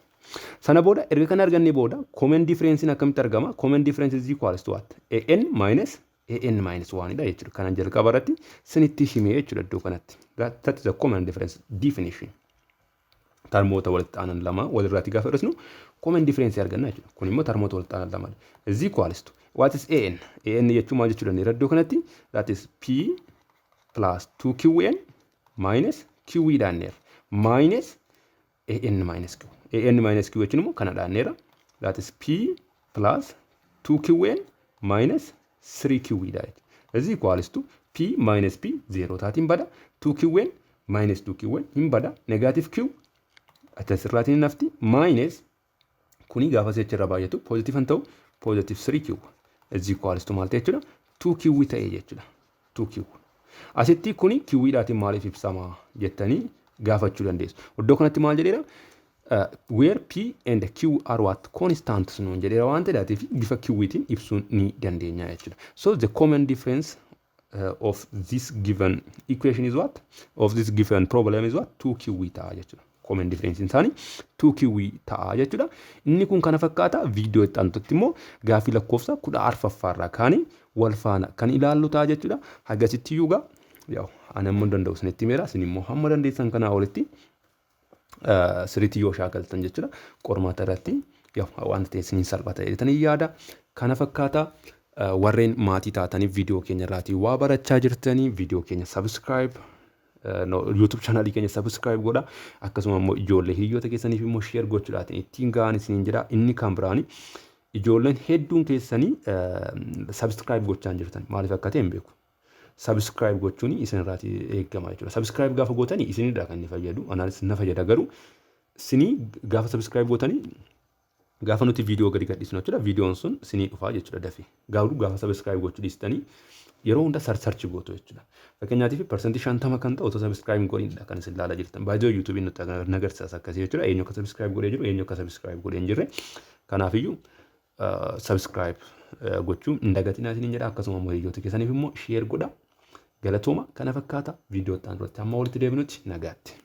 Sana booda erga kana argannee booda common difference akkamitti argama? Common difference is equals to what? An minus an minus 1 dha jechuudha. Kanan jalqaba irratti sinitti himee jechuudha iddoo kanatti. That is the common difference definition. Termoota walitti aanan lama walirraatti gaafa hir'isnu common difference arganna jechuudha. Kun immoo termoota walitti aanan lamadha. Is equals to what is an? An jechuun maal jechuu dandeenya iddoo kanatti? That is p plus 2qn minus q dhaanneerra. Minus an minus q. An minus q jechuun immoo kana dhaanneerra. That is p plus 2qn minus 3q dha jechuudha. Is equals to p minus p 0 taatiin bada, 2qn minus 2qn hin bada, negative q asirraatiin hin hafti, minus kuni gaafa si'achi irra baay'atu positive hin ta'u, positive 3q is equals to maal ta'e jechuudha? 2q ta'e jechuudha. 2q. Asitti kuni q dhaatiin maaliif ibsama jettanii gaafachuu dandeessu. Iddoo kanatti maal jedheera? Where p and q are what? Constants nuun jedheera waan ta'eef bifa q'tiin ibsuu ni dandeenya jechuudha. So the common difference of this given equation is what? Of this given problem is what? 2q ta'a jechuudha. Common difference isaanii 2q ta'a jechuudha. Inni kun kana fakkaata. Viidiyoo itti aantutti immoo gaafii lakkoofsa 14ffaarraa kaanii wal faana kan ilaallu ta'a jechuudha. Hagasitti iyyuu gaa yaa'u ani amma danda'u isinitti himeera, isin immoo hamma dandeessan kanaa olitti sirriitti yoo shaakaltan jechuudha. Qormaata irratti yaa'u wanta ta'e isiniin salphata jedhanii yaada. Kana fakkaata. Warreen maatii taataniif, viidiyoo keenya irraatii waa barachaa jirtanii, viidiyoo keenya subscribe, YouTube channelii keenya subscribe godha. Akkasuma immoo ijoollee hiriyoota keessaniif immoo share gochuudhaatiin ittiin ga'an isiniin jedha. Inni kan biraani ijoolleen hedduun keessanii subscribe gochaa hin jirtan, maaliif akka ta'e hin beeku. Subscribe gochuun isin irraatii eegama jechuudha. Subscribe gaafa gootanii isinidha kan inni fayyadu. Anaanis na fayyada, garuu isinii gaafa subscribe gootanii gaafa nuti viidiyoo gadi gadhiisnu jechuudha, viidiyoon sun sinii dhufaa jechuudha dafee. Garuu gaafa subscribe gochuu dhiistanii yeroo hunda search gootu jechuudha. Fakkeenyaatiif 50% kan ta'u otoo subscribe hin godhinidha kan isin ilaalaa jirtan. Baay'ee YouTubeiin nutti agarsiisa akkasii jechuudha. Eenyu akka subscribe godhee jiru, eenyu akka subscribe godhee hin jirre. Kanaafiyyuu subscribe gochuu hin dagatinaa isiniin jedha. Akkasuma immoo hiriyoota keessaniif immoo share godha. Galatooma, kana fakkaata. Viidiyoo itti aanu irratti hamma walitti deebinutti nagaatti.